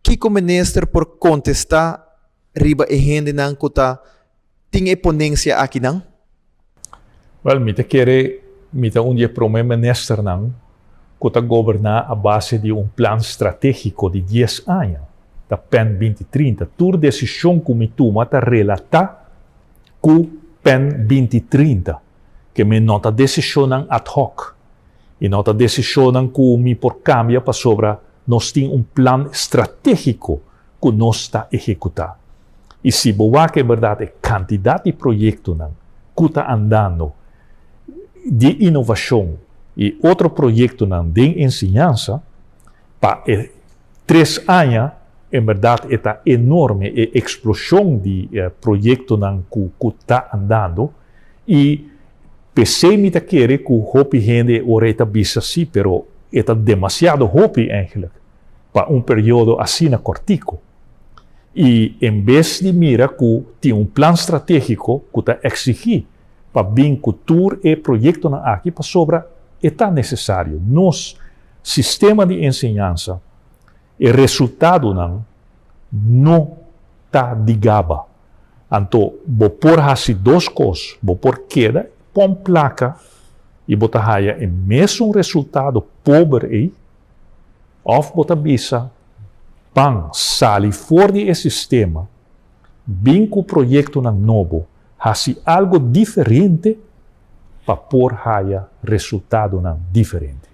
kiko minister por kontestá riba e hendenan ku ta tin e ponensia akinan? Wèl, mi ta kere mi ta un di e promé ministernan ku ta goberná a base di un plan stratégiko di dies aña, ta Pen 2030. Tur desishon ku mi tuma ta relatá Ku Pen 2030, ke mi no ta desishonnan ad hoc i no ta desishonnan ku mi por kambia pasobra nos tin un plan stratégiko ku nos ta ehekutá. I si bo wak en bèrdat e kantidat di proyektonan ku ta andando di inovashon i otro proyektonan den enseñansa pa e Tres aña, en berdad e ta enorme e explosion di proyectonan cu cu ta andando y p'esey mi ta kere cu hopi hende e ora e ta bisa si pero e ta demasiado hopi eigenlijk pa un periodo asina cortico y en bes di mira cu tin un plan strategico cu ta exigi pa bin cu tur e proyectonan aki pasobra e ta necesario nos Sistema di enseñansa, e resultadonan no ta di gaba. Anto bo por hasi dos kos, bo por keda pon plaka i bo ta haya e mesun resultado pober ei, òf bo ta bisa ban sali for di e sistema, bin ku proyektonan nobo, hasi algo diferente pa por haya resultadonan diferente.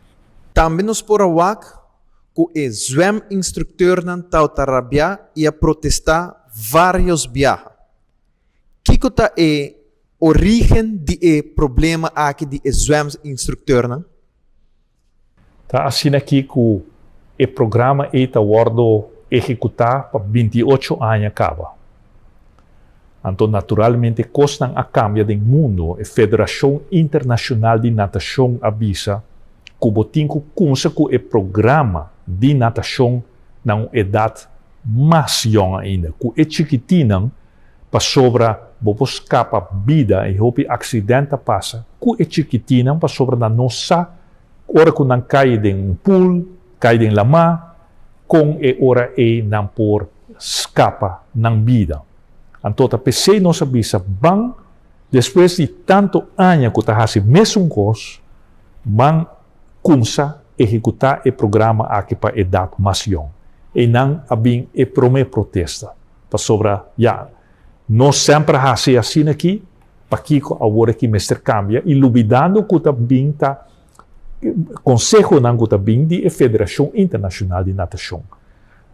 Tambe nos por a wak ku e zwem-instrukteurnan tawata rabiá i a protestá vários biaha. Kiko ta e Origen di e problema aki di e zweminstructeurnan? Ta asina aki ku e programa ei ta wòrdu ehekutá pa 28 aña kaba. Anto naturalmente kosnan a kambia den mundu. E Federashon Internashonal di Natashon a bisa ku bo tin ku kumsa ku e programa di natashon na un edat mas yòn ainda, ku e chikitinnan, pasobra bo por skapa bida i hopi aksident ta pasa ku e chikitinnan pasobra nan no sa ora ku nan kai den un pool, kai den lamá, kon e ora ei nan por skapa nan bida. Anto ta p'esei nos a bisa ban, despues di tantu aña ku ta hasi mesun kos, ban kumsa ehekutá e programa aki pa edat mas yòn. Einan a bin e promé protesta, pasobra ya, nos semper a hasi asina aki, pakiko awor aki mester kambia? I lubidando ku ta bin ta konsehonan ku ta bin di e Federashon Internashonal di Natashon.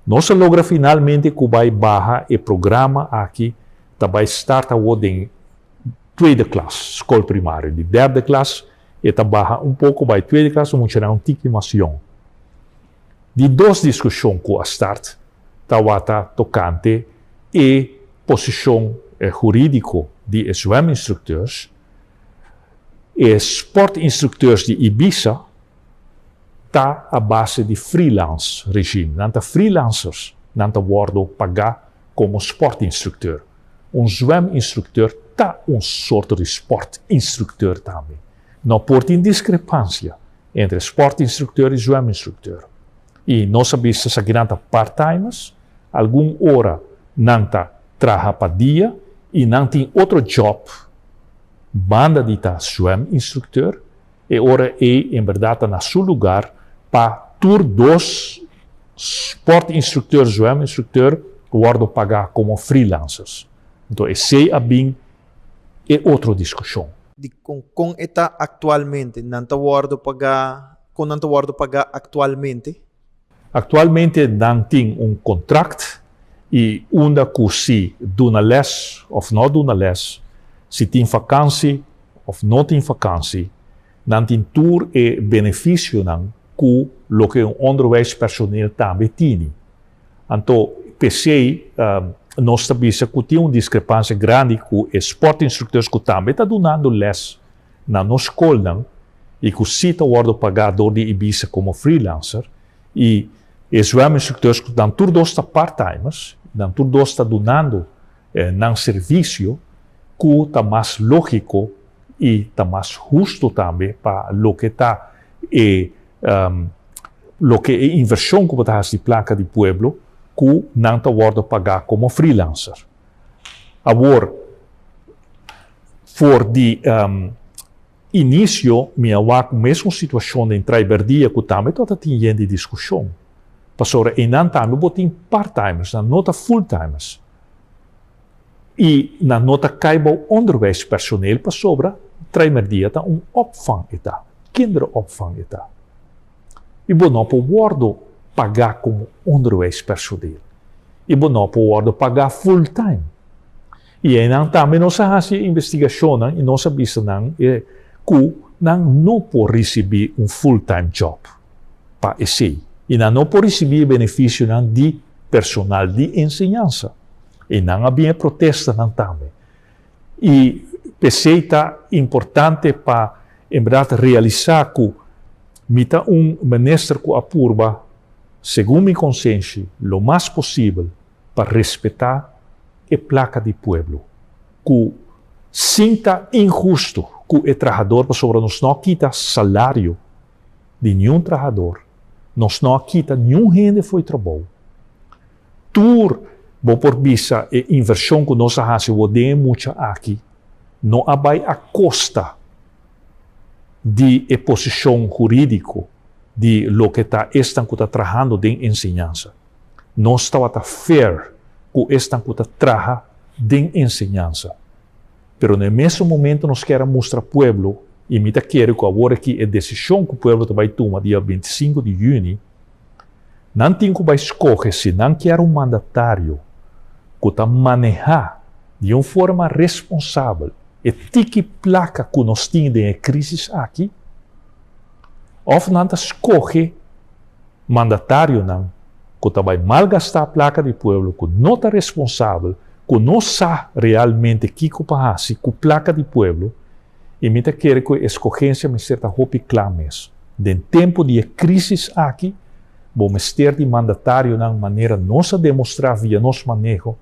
Nos a logra finalmente ku bai baha e programa aki ta bai start awor den tweede klas, skol primario. Di derde klas e ta baha un poko bai tweede klas, un muchanan un tiki mas yòn. Di dos diskushon ku a start tawata tokante e posishon hurídiko di e zweminstrukteurs. E sportinstructeurs di Ibiza ta a base di freelance regime. Nan ta freelancers, nan ta wordo paga como sportinstructeur. Un zweminstructeur ta un soorto di sportinstructeur tambe. No por tin discrepancia entre sportinstructeur y zweminstructeur. Y nos a bisa esaki nan ta part-timers, algun ora nan ta traha pa dia y nan tin otro job Banda di ta zweminstructeur, e ora ei en berdad ta na su lugar pa tur dos sportinstructeur, zweminstructeur wordo paga como freelancers. Enton esei a bin e otro discusion. Di con con e ta actualmente? Nan ta wordo paga, con nan ta wordo paga actualmente? Actualmente nan tin un contract y unda cu si duna les of no duna les, si tin vakantie of no tin vakantie, nan tin tur e beneficionan cu loke un onderwijspersoneel tambe tini. Anto p'esey nos ta bisa cu tin un discrepancia grandi cu e sportinstructeurs cu tambe ta dunando les na nos skolnan i ku si ta wòrdu pagá dor di Ibisa komo freelancer i e zweminstructeurs ku nan tur dos ta part-timers, nan tur dos ta dunando nan servisio ku ta mas lógiko i ta mas hustu tambe pa loke ta e loke e invershon ku bo ta hasi di plaka di pueblo ku nan ta wòrdu pagá komo freelancer. Awor, for di inicio mi a wak mesun situacion den Traiberdia cu tambe tabata tin yen di discusion. Pasobra eynan tambe bo tin part-timers, nan no ta full-timers. Y nan no ta cay bou onderwijspersoneel pasobra Traimerdia ta un opvang e ta, kinderopvang e ta. Y bo no por wordo paga como onderwijspersoneel. Y bo no por wordo paga full-time. I einan tambe nos a hasi e investigashonnan i nos a bisa nan e ku nan no por risibí un full time job pa esei i nan no por risibí e benefisionan di personal di enseñansa. Einan a bin e protestanan tambe. I p'esei ta importante pa en bèrdat realisá ku mi ta un minister ku a purba, segun mi konsenshi, lo mas posibel pa respetá e plaka di pueblo, ku sin ta inhustu ku e trahador pasobra nos no a kita salario di niun trahador, nos no a kita niun hende fo'i trabou. Tur bo por bisa e invershon ku nos a hasi awor den e mucha aki no a bai a kosta di e posishon hurídiko di loke ta esnan ku ta trahando den enseñansa. Nos tabata fair ku esnan ku ta traha den enseñansa. Pero na e mesun momento nos kier a mustra pueblo, i mi ta kere ku awor aki e desishon ku pueblo ta bai tuma dia 25 di yüni, nan tin ku bai skohe si nan kier un mandatario ku ta manehá di un forma responsabel. e tiki plaka ku nos tin den e krísis aki, òf nan ta skohe mandatarionan ku ta bai malgastá plaka di pueblo, ku no ta responsabel, ku no sa realmente kiko pa hasi ku plaka di pueblo, i mi ta kere ku e eskogensia mester ta hopi kla mes. Den tempu di e krísis aki, bo mester di mandatarionan manera nos a demostrá via nos maneho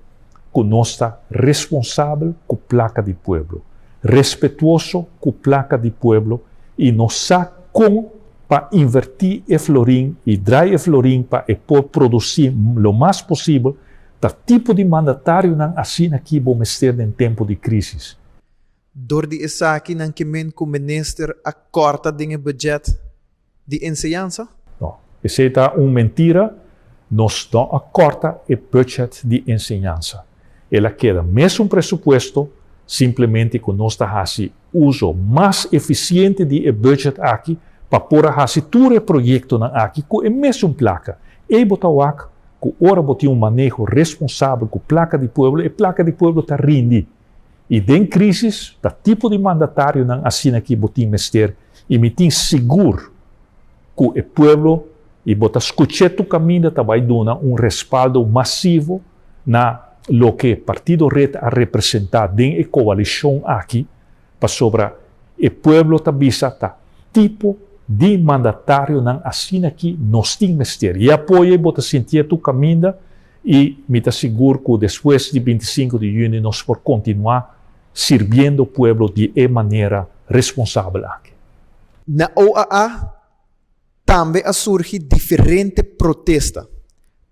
ku nos ta responsabel ku plaka di pueblo, respetuoso ku plaka di pueblo i nos sa kon pa invertí e florin i drai e florin pa e por produsí lo mas posibel, ta tipo di mandatarionan asina ki bo mester den tempu di krísis. Dor di esaki nan ke men ku minister a kòrta den e budget di enseñansa? No, esei ta un mentira, nos no a kòrta e budget di enseñansa. El a keda mesun presupuesto, simplemente ku nos ta hasi uso mas efisiente di e budget aki pa por a hasi tur e proyektonan aki ku e mesun plaka. Ei bo ta wak ku ora bo tin un maneho responsabel ku plaka di pueblo, e plaka di pueblo ta rindi. I den krísis ta tipo di mandatarionan asina ki bo tin mester i mi tin sigur ku e pueblo i bo ta skuch'é tur kaminda ta bai duna un respaldo masivo na loke Partido Red a representá den e koalishon aki pasobra e pueblo ta bisa ta tipo di mandatarionan asina ki nos tin mester i e apoyo ei bo ta sintié tur kaminda I mi ta sigur ku despues di 25 di yüni nos por kontinuá sirbiendo pueblo di e manera responsabel aki. Na OAA tambe a surgi diferente protesta.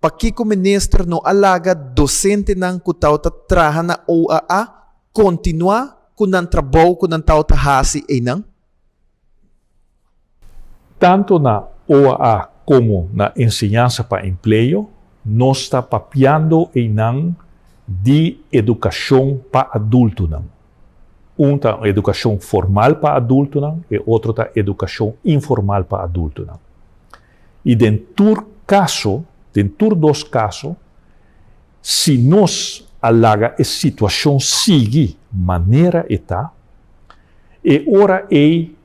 Pakiko minister no a laga dosentenan ku tawata traha na OAA kontinuá ku nan trabou ku nan tawata hasi einan? Tanto na OAA como na Enseñansa pa Empleo nos ta papiando einan di educacion pa adultonan. Un ta un educacion formal pa adultonan, e otro ta educacion informal pa adultonan. Y den tur caso, den tur dos caso, si nos a laga e situacion sigui manera e ta, e ora ei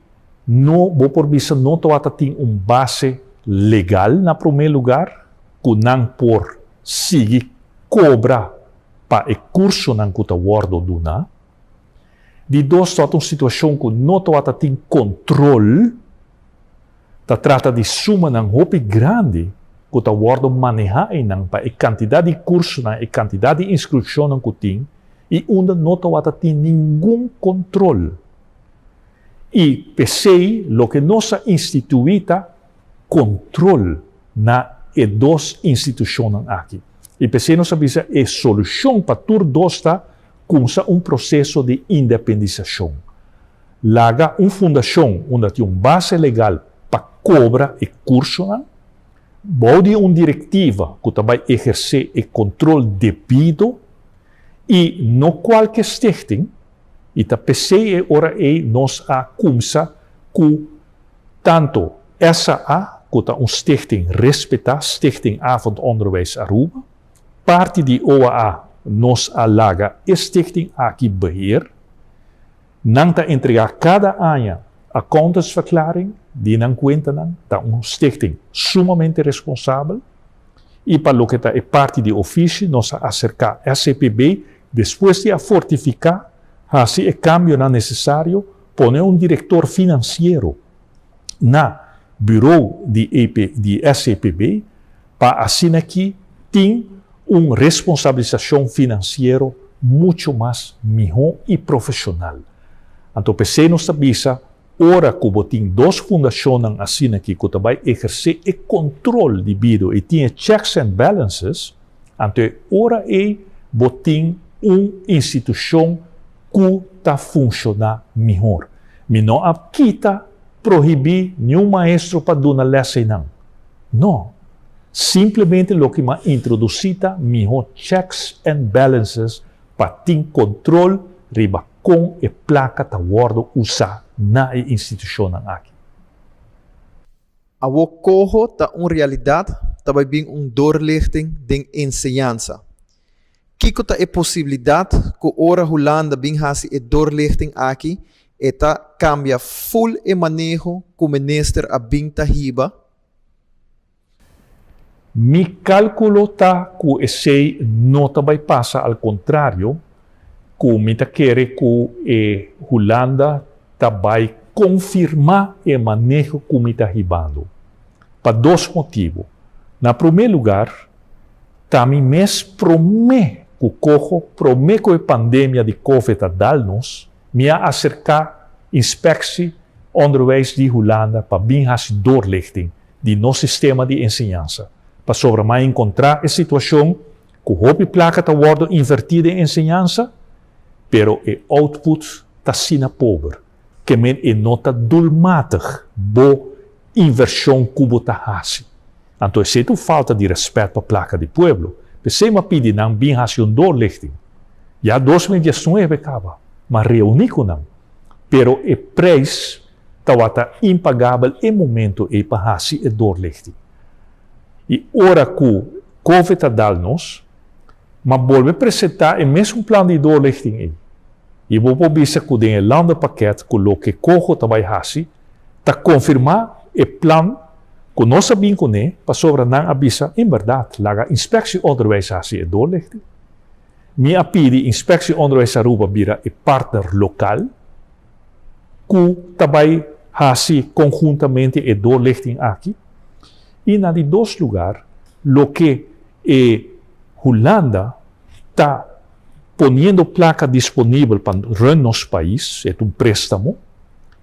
no bo por bisa no tabata tin un base legal na prome lugar cu nan por sigui cobra pa e cursonan cu ta wordo duna. Di dos tabata un situacion cu no tabata tin control, ta trata di sumanan hopi grandi cu ta wordo maneha eynan pa e cantidad di cursonan, e cantidad di inscripcionnan cu tin y unda no tabata tin ningun control. I p'esei loke nos a instituí ta kontrol na e dos institushonnan aki. I p'esei nos a bisa e solushon pa tur dos ta kumsa un proseso di independisashon. Laga un fundashon unda tin un base legal pa kobra e kursonan, bou di un direktiva ku ta bai ehersé e kontrol debido i no kualke stichting, I ta p'esei e ora ei nos a kumsa ku tanto SAA, ku ta un stichting respetá, Stichting Avondonderwijs Aruba, parti di OAA nos a laga e stichting aki beheer. Nan ta entregá kada aña accountantsverklaring di nan kuentanan, ta un stichting sumamente responsabel. I pa loke ta e parti di ofishi nos a aserká SCPB despues di a fortifiká, hasi e kambionan nesesario, pone un direktor finansiero na burou di EP di SCPB pa asina ki tin un responsabilisashon finansiero mucho mas mihó i profeshonal. Anto p'esei nos ta bisa Ora ku bo tin dos fundashonnan asina aki ku ta bai ehersé e kontrol di bido i tin e checks and balances, anto e ora ei bo tin un institushon ku ta funshoná mihor. Mi no a kita prohibí niun maestro pa duna lès einan. No. Simplemente loke mi a introdusí ta mihó checks and balances pa tin kontrol riba Kon e plaka ta wòrdu usá na e institushonnan aki? Awor koho ta un realidat, ta bai bin un doorlichting den enseñansa. Kiko ta e posibilidat ku ora Hulanda bin hasi e doorlichting aki e ta kambia ful e maneho ku minister a bin ta hiba? Mi kalkulo ta ku esei no ta bai pasa al kontrario ku mi ta kere ku e Hulanda ta bai konfirmá e maneho ku mi ta hibando. Pa dos motibu. Na promé lugar, ta mi mes promé ku koho, promé ku e pandemia di covid a dal nos, mi a aserká Inspectie Onderwijs di Hulanda pa bin hasi doorlichting di nos sistema di enseñansa, pasobra mi a enkontrá e situashon ku hopi plaka ta wòrdu invertí den enseñansa, pero e output ta asina pober. Ke men e no ta doelmatig bo invershon ku bo ta hasi. Anto esei ta un falta di rèspèt pa plaka di pueblo. P'esei m'a pidi nan bin hasi un doorlichting. Ya 2019 kaba, m'a reuní ku nan. Pero e preis tawata impagabel e momento ei pa hasi e doorlichting. I ora ku Covid a dal nos, M'a bolbe presentá e mesun plan di doorlichting ei. I bo por bisa ku den e landenpakket ku loke Coho ta bai hasi, ta konfirmá e plan ku nos a bin kuné pasobra nan a bisa en bèrdat laga Inspectie Onderwijs hasi e doorlichting. Mi a pidi Inspectie Onderwijs Aruba bira e partner lokal ku ta bai hasi konhuntamente e doorlichting aki. I na di dos lugar loke E Hulanda ta poniendo placa disponibel pa run nos pais, e ta un prestamo,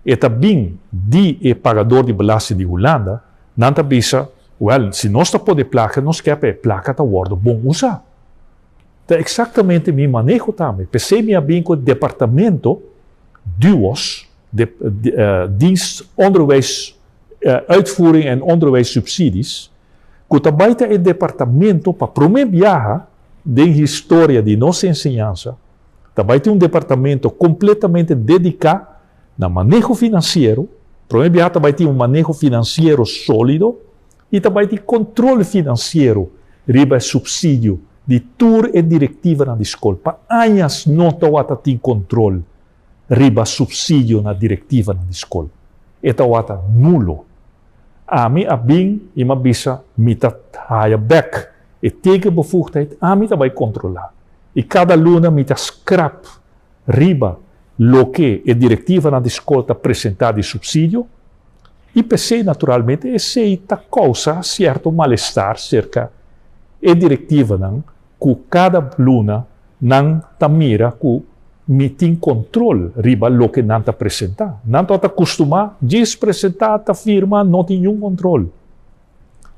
e ta bin di e pagador di belasting di Hulanda, nan ta bisa, wel, si nos ta pone placa, nos kier pa e placa ta wordo bon usa. Ta exactamente mi maneho tambe, p'esey mi a bin cu e departamento DUOS, de Dienst Onderwijs Uitvoering en Onderwijssubsidies, ku ta bai ta e departamento pa promé biaha den historia di nos enseñansa, ta bai tin un departamento kompletamente dediká na maneho finansiero, promé biaha ta bai tin un maneho finansiero sólido i ta bai tin kontrol finansiero riba e supsidio di tur e direktivanan di skol. Pa añas no tawata tin kontrol riba supsidio na direktivanan di skol. E tawata nulo. Ami a bin i m'a bisa mi ta haya bek e tekenbevoegdheid, ami ta bai kontrolá. I kada luna mi ta skrap riba loke e direktivanan di skol ta presentá di supsidio. I p'esei naturalmente esei ta kousa sierto malestar serka e direktivanan ku kada luna nan ta mira ku mi tin kontrol riba loke nan ta presentá. Nan tabata kustumá djis presentá, ta firma, no tin niun kontrol.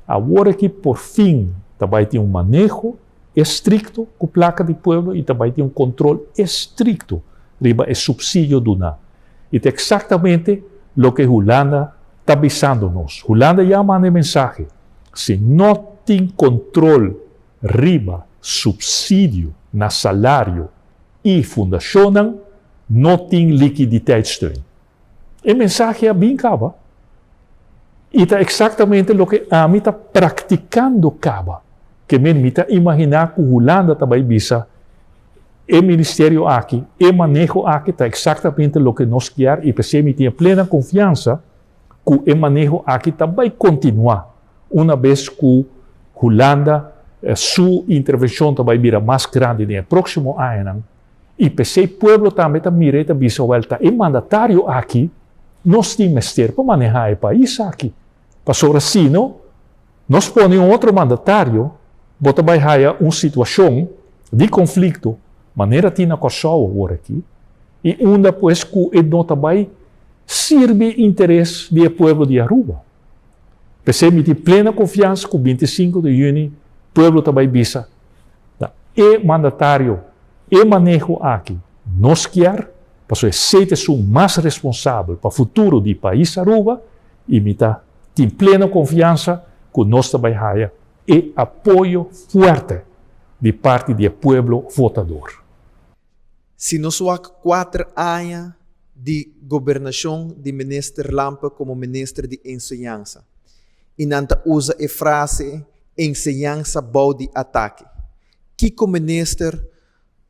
Awor aki por fin ta bai tin un maneho estrikto ku plaka di pueblo i ta bai tin un kontrol estrikto riba e supsidio duná. I ta eksaktamente loke Hulanda ta bisando nos. Hulanda ya manda e mensahe, si no tin kontrol riba supsidio na salario i fundashonnan no tin likiditeitssteun. E mensahe a bin kaba i ta eksaktamente loke ami ta praktikando kaba. Ke men mi ta imaginá ku Hulanda ta bai bisa e ministerio aki, e maneho aki ta eksaktamente loke nos kier i p'esei mi tin e plena konfiansa ku e maneho aki ta bai kontinuá una bes ku Hulanda su intervenshon ta bai bira mas grandi den e próksimo añanan i p'esei pueblo tambe ta mira i ta bisa wèl ta e mandatario aki nos tin mester pa manehá e pais aki pasobra sino nos pone un otro mandatario bo ta bai haya un situashon di konflikto manera tin na Kòrsou awor aki i unda pues ku e no ta bai sirbi interes di e pueblo di Aruba. P'esei mi tin plena konfiansa ku 25 di yüni pueblo ta bai bisa ta e mandatario, e maneho aki nos kier, pasobra esei ta esun mas responsabel pa futuro di pais Aruba i mi ta tin plena konfiansa ku nos ta bai haya e apoyo fuerte di parti di e pueblo votador. Si nos wak kuater aña di gobernashon di Minister Lampe komo Minister di Enseñansa i nan ta usa e frase enseñansa bou di atake. Kiko minister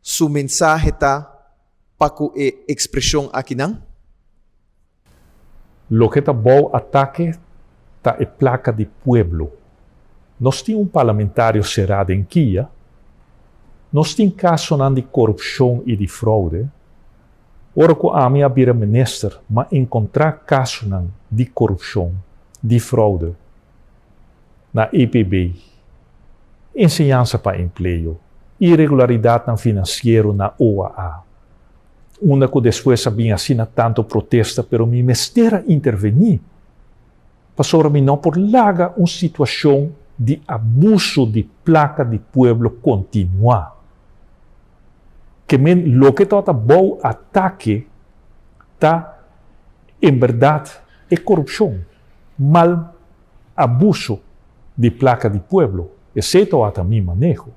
su mensahe ta pa ku e ekspreshon akinan? Loke ta bou atake ta e plaka di pueblo. Nos tin un parlamentario será den kia. Nos tin kasonan di korupshon i di froude. Ora ku ami a bira minister m'a enkontrá kasonan di korupshon, di froude na EPB, Enseñansa pa Empleo, iregularidatnan finansiero na OAA. Unda ku despues a bin asina tantu protesta pero mi mester a intervení pasobra mi no por laga un situashon di abuso di plaka di pueblo kontinuá. Ke men loke tabata bou atake ta en bèrdat e korupshon, mal abuso di plaka di pueblo. Esei tabata mi maneho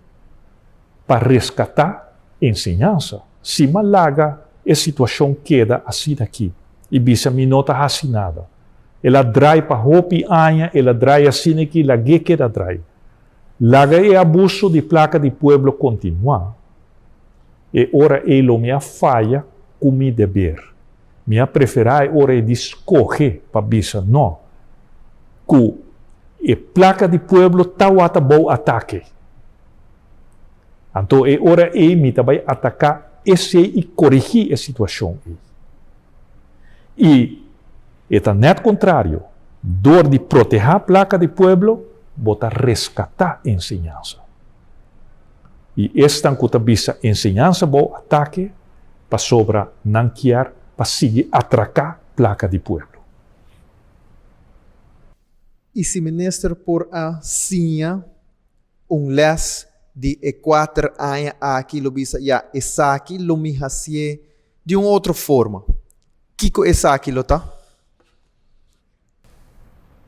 pa reskatá enseñansa. Si m'a laga e situashon keda asina aki i bisa mi no ta hasi nada. El a drai pa hopi aña, el a drai asina aki, lag'é keda drai. Laga e abuso di plaka di pueblo kontinuá, e ora ei lo mi a faya ku mi deber. Mi a preferá e ora ei di skohe pa bisa no, ku e plaka di pueblo tawata bou atake. Anto e ora ei mi ta bai ataká esei i korigí e situashon ei. I e ta nèt kontrario, dor di protehá plaka di pueblo, bo ta reskatá enseñansa. I esnan ku ta bisa enseñansa bou atake pasobra nan kier pa sigui atraká plaka di pueblo. I si minister por a siña un les di e kuater aña aki lo bisa ya esaki lo mi hasié di un otro forma. Kiko esaki lo ta?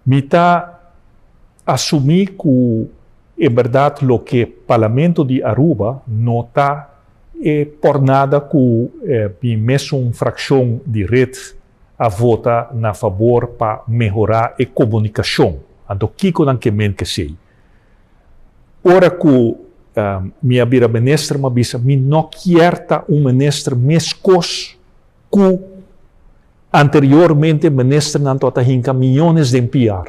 Mi ta asumí ku en bèrdat loke Parlamento di Aruba no ta e pòrnada ku mi mesun frakshon di red a vota na fabor pa mehorá e komunikashon. Anto kiko nan ke men kesei? Ora ku mi a bira minister mi a bisa mi no kier ta un minister meskos ku anteriormente ministernan tabata hinka miyones den PR.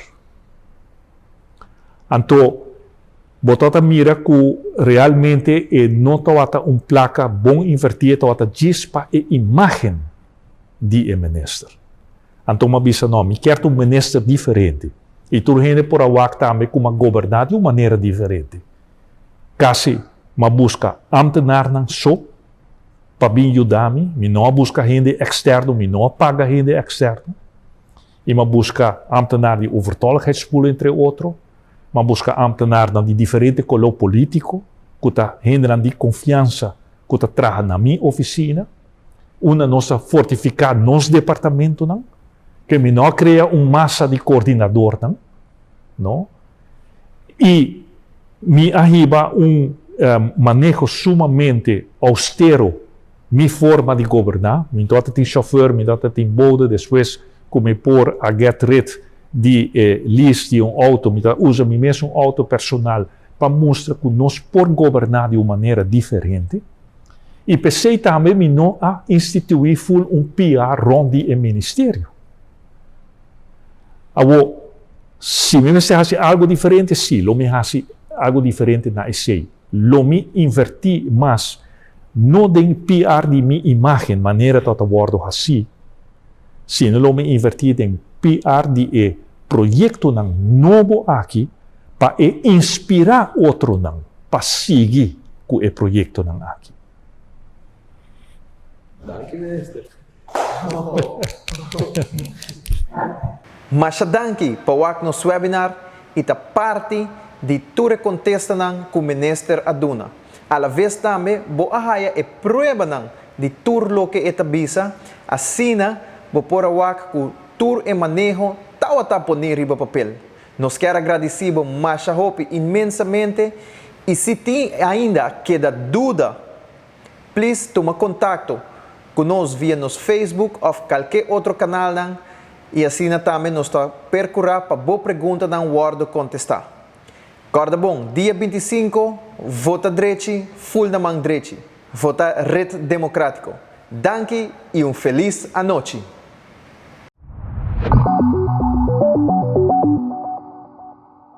Anto bo tabata mira ku realmente e no tabata un plaka bon invertí e tabata djis pa e imagen di e minister. Anto mi a bisa no, mi kier ta un minister diferente. I tur hende por a wak tambe ku mi a goberná di un manera diferente. Kasi mi a buska ámtenarnan so pa bin yuda mi. Mi no a buska hende eksterno, mi no a paga hende eksterno. I mi a buska ámtenar di overtolligheidspool entre otro. Mi a buska ámtenarnan di diferente koló polítiko ku ta hendenan di konfiansa ku ta traha na mi ofisina. Unda nos a fortifiká nos departamentonan, ke mi no a krea un masa di koordinadornan, no. I mi a hiba un maneho sumamente austero, mi forma di goberná. Mi no tabata tin shòfèr, mi no tabata tin bode, despues ku mi por a get rid di e lease di un outo, mi ta usa mi mesun outo personal pa mustra ku nos por goberná di un manera diferente. I p'esei tambe mi no a instituí ful un PR rònt di e ministerio. Awor, si mi mester hasi algu diferente, sí, lo mi hasi algu diferente na esei. Lo mi invertí mas, no den PR di mi imágen manera ta ta wòrdu hasí, sino lo mi invertí den PR di e proyektonan nobo aki pa e inspirá otronan pa sigui ku e proyektonan aki. Danki minister. Masha danki pa wak nos webinar y ta parti di tur e contestanan cu minister a duna. Alaves tambe bo a haya e pruebanan di tur loke e ta bisa, asina bo por a wak cu tur e maneho tawata poni riba papel. Nos kier a gradici bo masha hopi inmensamente y si tin ainda keda duda please tuma contacto cu nos via nos Facebook of calke otro canalnan y asina tambe nos ta percura pa bo preguntanan wordo contesta. Corda bon, dia 25. Vota drechi, full na man drechi. Vota Red Democratico. Danki y un feliz anochi.